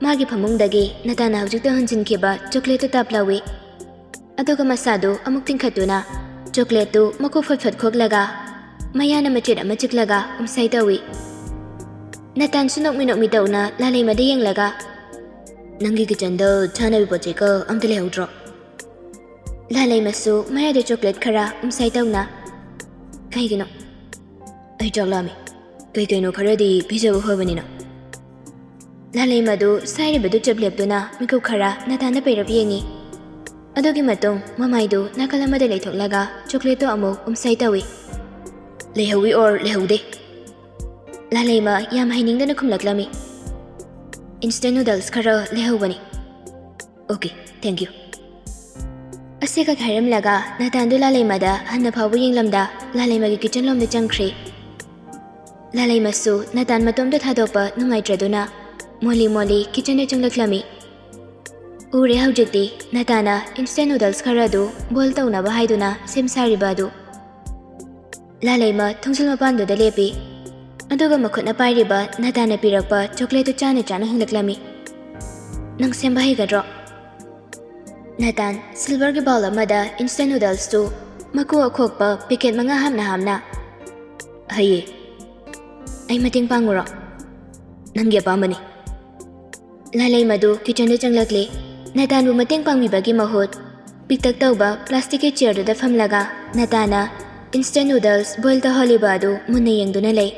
ꯃꯥꯒꯤ ꯐꯃꯨꯡꯗꯒꯤ ꯅꯇꯥꯟꯅ ꯍꯧꯖꯤꯛꯇ ꯍꯨꯟꯖꯤꯟꯈꯤꯕ ꯆꯣꯀ꯭ꯂꯦꯠꯇꯨ ꯇꯥꯞ ꯂꯧꯏ꯫ ꯑꯗꯨꯒ ꯃꯁꯥꯗꯨ ꯑꯃꯨꯛ ꯇꯤꯡꯈꯠꯇꯨꯅ ꯆꯣꯀ꯭ꯂꯦꯠꯇꯨ ꯃꯀꯨ ꯐꯠ ꯐꯠ ꯈꯣꯛꯂꯒ ꯃꯌꯥꯅ ꯃꯆꯦꯠ ꯑꯃ ꯆꯤꯛꯂꯒ ꯎꯝꯁꯥꯏ ꯇꯧꯏ꯫ ꯅꯇꯥꯟꯁꯨ ꯅꯣꯛꯃꯤ ꯅꯣꯛꯃꯤ ꯇꯧꯅ ꯂꯥꯂꯩꯃꯗ ꯌꯦꯡꯂꯒ, "ꯅꯪꯒꯤ ꯀꯤꯆꯟꯗ ꯆꯥꯅꯕ ꯄꯣꯠ ꯆꯩꯒ ꯑꯝꯇ ꯂꯩꯍꯧꯗ꯭ꯔꯣ?" ꯂꯥꯂꯩꯃꯁꯨ ꯃꯌꯥꯗ ꯆꯣꯀ꯭ꯂꯦꯠ ꯈꯔ ꯎꯝꯁꯥꯏ ꯇꯧꯅ, "ꯀꯩꯒꯤꯅꯣ? ꯑꯩ ꯆꯥꯛ ꯂꯥꯝꯃꯤ꯫ ꯀꯩ ꯀꯩꯅꯣ ꯈꯔꯗꯤ ꯄꯤꯖꯕ ꯐꯕꯅꯤꯅ꯫" ꯂꯥꯂꯩꯃꯗꯨ ꯁꯥꯏꯔꯤꯕꯗꯨ ꯆꯞ ꯂꯦꯞꯇꯨꯅ ꯃꯤꯀꯨꯞ ꯈꯔ ꯅꯇꯥꯟꯗ ꯄꯩꯔꯞ ꯌꯦꯡꯉꯤ꯫ ꯑꯗꯨꯒꯤ ꯃꯇꯨꯡ ꯃꯃꯥꯏꯗꯨ ꯅꯥꯀꯜ ꯑꯃꯗ ꯂꯩꯊꯣꯛꯂꯒ ꯆꯣꯀ꯭ꯂꯦꯠꯇꯨ ꯑꯃꯨꯛ ꯎꯝꯁꯥꯏ ꯇꯧꯏ꯫ "ꯂꯩꯍꯧꯋꯤ ꯑꯣꯔ ꯂꯩꯍꯧꯗꯦ?" ꯂꯥꯂꯩꯃ ꯌꯥꯝ ꯍꯩꯅꯤꯡꯗꯅ ꯈꯨꯝꯂꯛꯂꯝꯃꯤ꯫ "ꯏꯟꯁꯇꯦꯟ ꯅꯨꯗꯜꯁ ꯈꯔ ꯂꯩꯍꯧꯕꯅꯤ꯫" "Okay, thank you." ꯑꯁꯤ ꯈꯛ ꯍꯥꯏꯔꯝꯂꯒ ꯅꯇꯥꯟꯗꯨ ꯂꯥꯂꯩꯃꯗ ꯍꯟꯅ ꯐꯥꯎꯕ ꯌꯦꯡꯂꯝꯗ ꯂꯥꯂꯩꯃꯒꯤ ꯀꯤꯆꯟ ꯂꯣꯝꯗ ꯆꯪꯈ꯭ꯔꯤ꯫ ꯂꯥꯂꯩꯃꯁꯨ ꯅꯇꯥꯟ ꯃꯇꯣꯝꯇ ꯊꯥꯗꯣꯛꯄ ꯅꯨꯡꯉꯥꯏꯇ꯭ꯔꯗꯨꯅ ꯃꯣꯂꯤ ꯃꯣꯂꯤ ꯀꯤꯆꯟꯗ ꯆꯪꯂꯛꯂꯝꯃꯤ꯫ ꯎꯔꯦ ꯍꯧꯖꯤꯛꯇꯤ ꯅꯇꯥꯟꯅ ꯏꯟꯁꯇꯦꯟ ꯅꯨꯗꯜꯁ ꯈꯔ ꯑꯗꯨ ꯕꯣꯏꯜ ꯇꯧꯅꯕ ꯍꯥꯏꯗꯨꯅ ꯁꯦꯝ ꯁꯥꯔꯤꯕ ꯑꯗꯨ꯫ ꯂꯥꯂꯩꯃ ꯊꯣꯡꯖꯤꯜ ꯃꯄꯥꯟꯗꯨꯗ ꯂꯦꯞꯄꯤ꯫ ꯑꯗꯨꯒ ꯃꯈꯨꯠꯅ ꯄꯥꯏꯔꯤꯕ ꯅꯇꯥꯟꯅ ꯄꯤꯔꯛꯄ ꯆꯣꯀ꯭ꯂꯦꯠꯇꯨ ꯆꯥꯅ ꯆꯥꯅ ꯍꯪꯂꯛꯂꯝꯃꯤ꯫ "ꯅꯪ ꯁꯦꯝꯕ ꯍꯩꯒꯗ꯭ꯔꯣ?" ꯅꯇꯥꯟ ꯁꯤꯜꯚꯔꯒꯤ ꯕꯥꯎꯜ ꯑꯃꯗ ꯏꯟꯁꯇꯦꯟ ꯅꯨꯗꯜꯁꯇꯨ ꯃꯀꯨ ꯑꯈꯣꯛꯄ ꯄꯦꯀꯦꯠ ꯃꯉꯥ ꯍꯥꯞꯅ ꯍꯥꯞꯅ, "ꯍꯩꯌꯦ꯫ ꯑꯩ ꯃꯇꯦꯡ ꯄꯥꯡꯉꯨꯔꯣ?" "ꯅꯪꯒꯤ ꯑꯄꯥꯝꯕꯅꯤ꯫" ꯂꯥꯂꯩꯃꯗꯨ ꯀꯤꯆꯟꯗ ꯆꯪꯂꯛꯂꯦ꯫ ꯅꯇꯥꯟꯕꯨ ꯃꯇꯦꯡ ꯄꯥꯡꯕꯤꯕꯒꯤ ꯃꯍꯨꯠ ꯄꯤꯛꯇꯛ ꯇꯧꯕ ꯄ꯭ꯂꯥꯁꯇꯤꯛꯀꯤ ꯆꯤꯌꯔꯗꯨꯗ ꯐꯝꯂꯒ ꯅꯇꯥꯟꯅ ꯏꯟꯁꯇꯦꯟ ꯅꯨꯗꯜꯁ ꯕꯣꯏꯜ ꯇꯧꯍꯜꯂꯤꯕ ꯑꯗꯨ ꯃꯨꯟꯅ ꯌꯦꯡꯗꯨꯅ ꯂꯩ꯫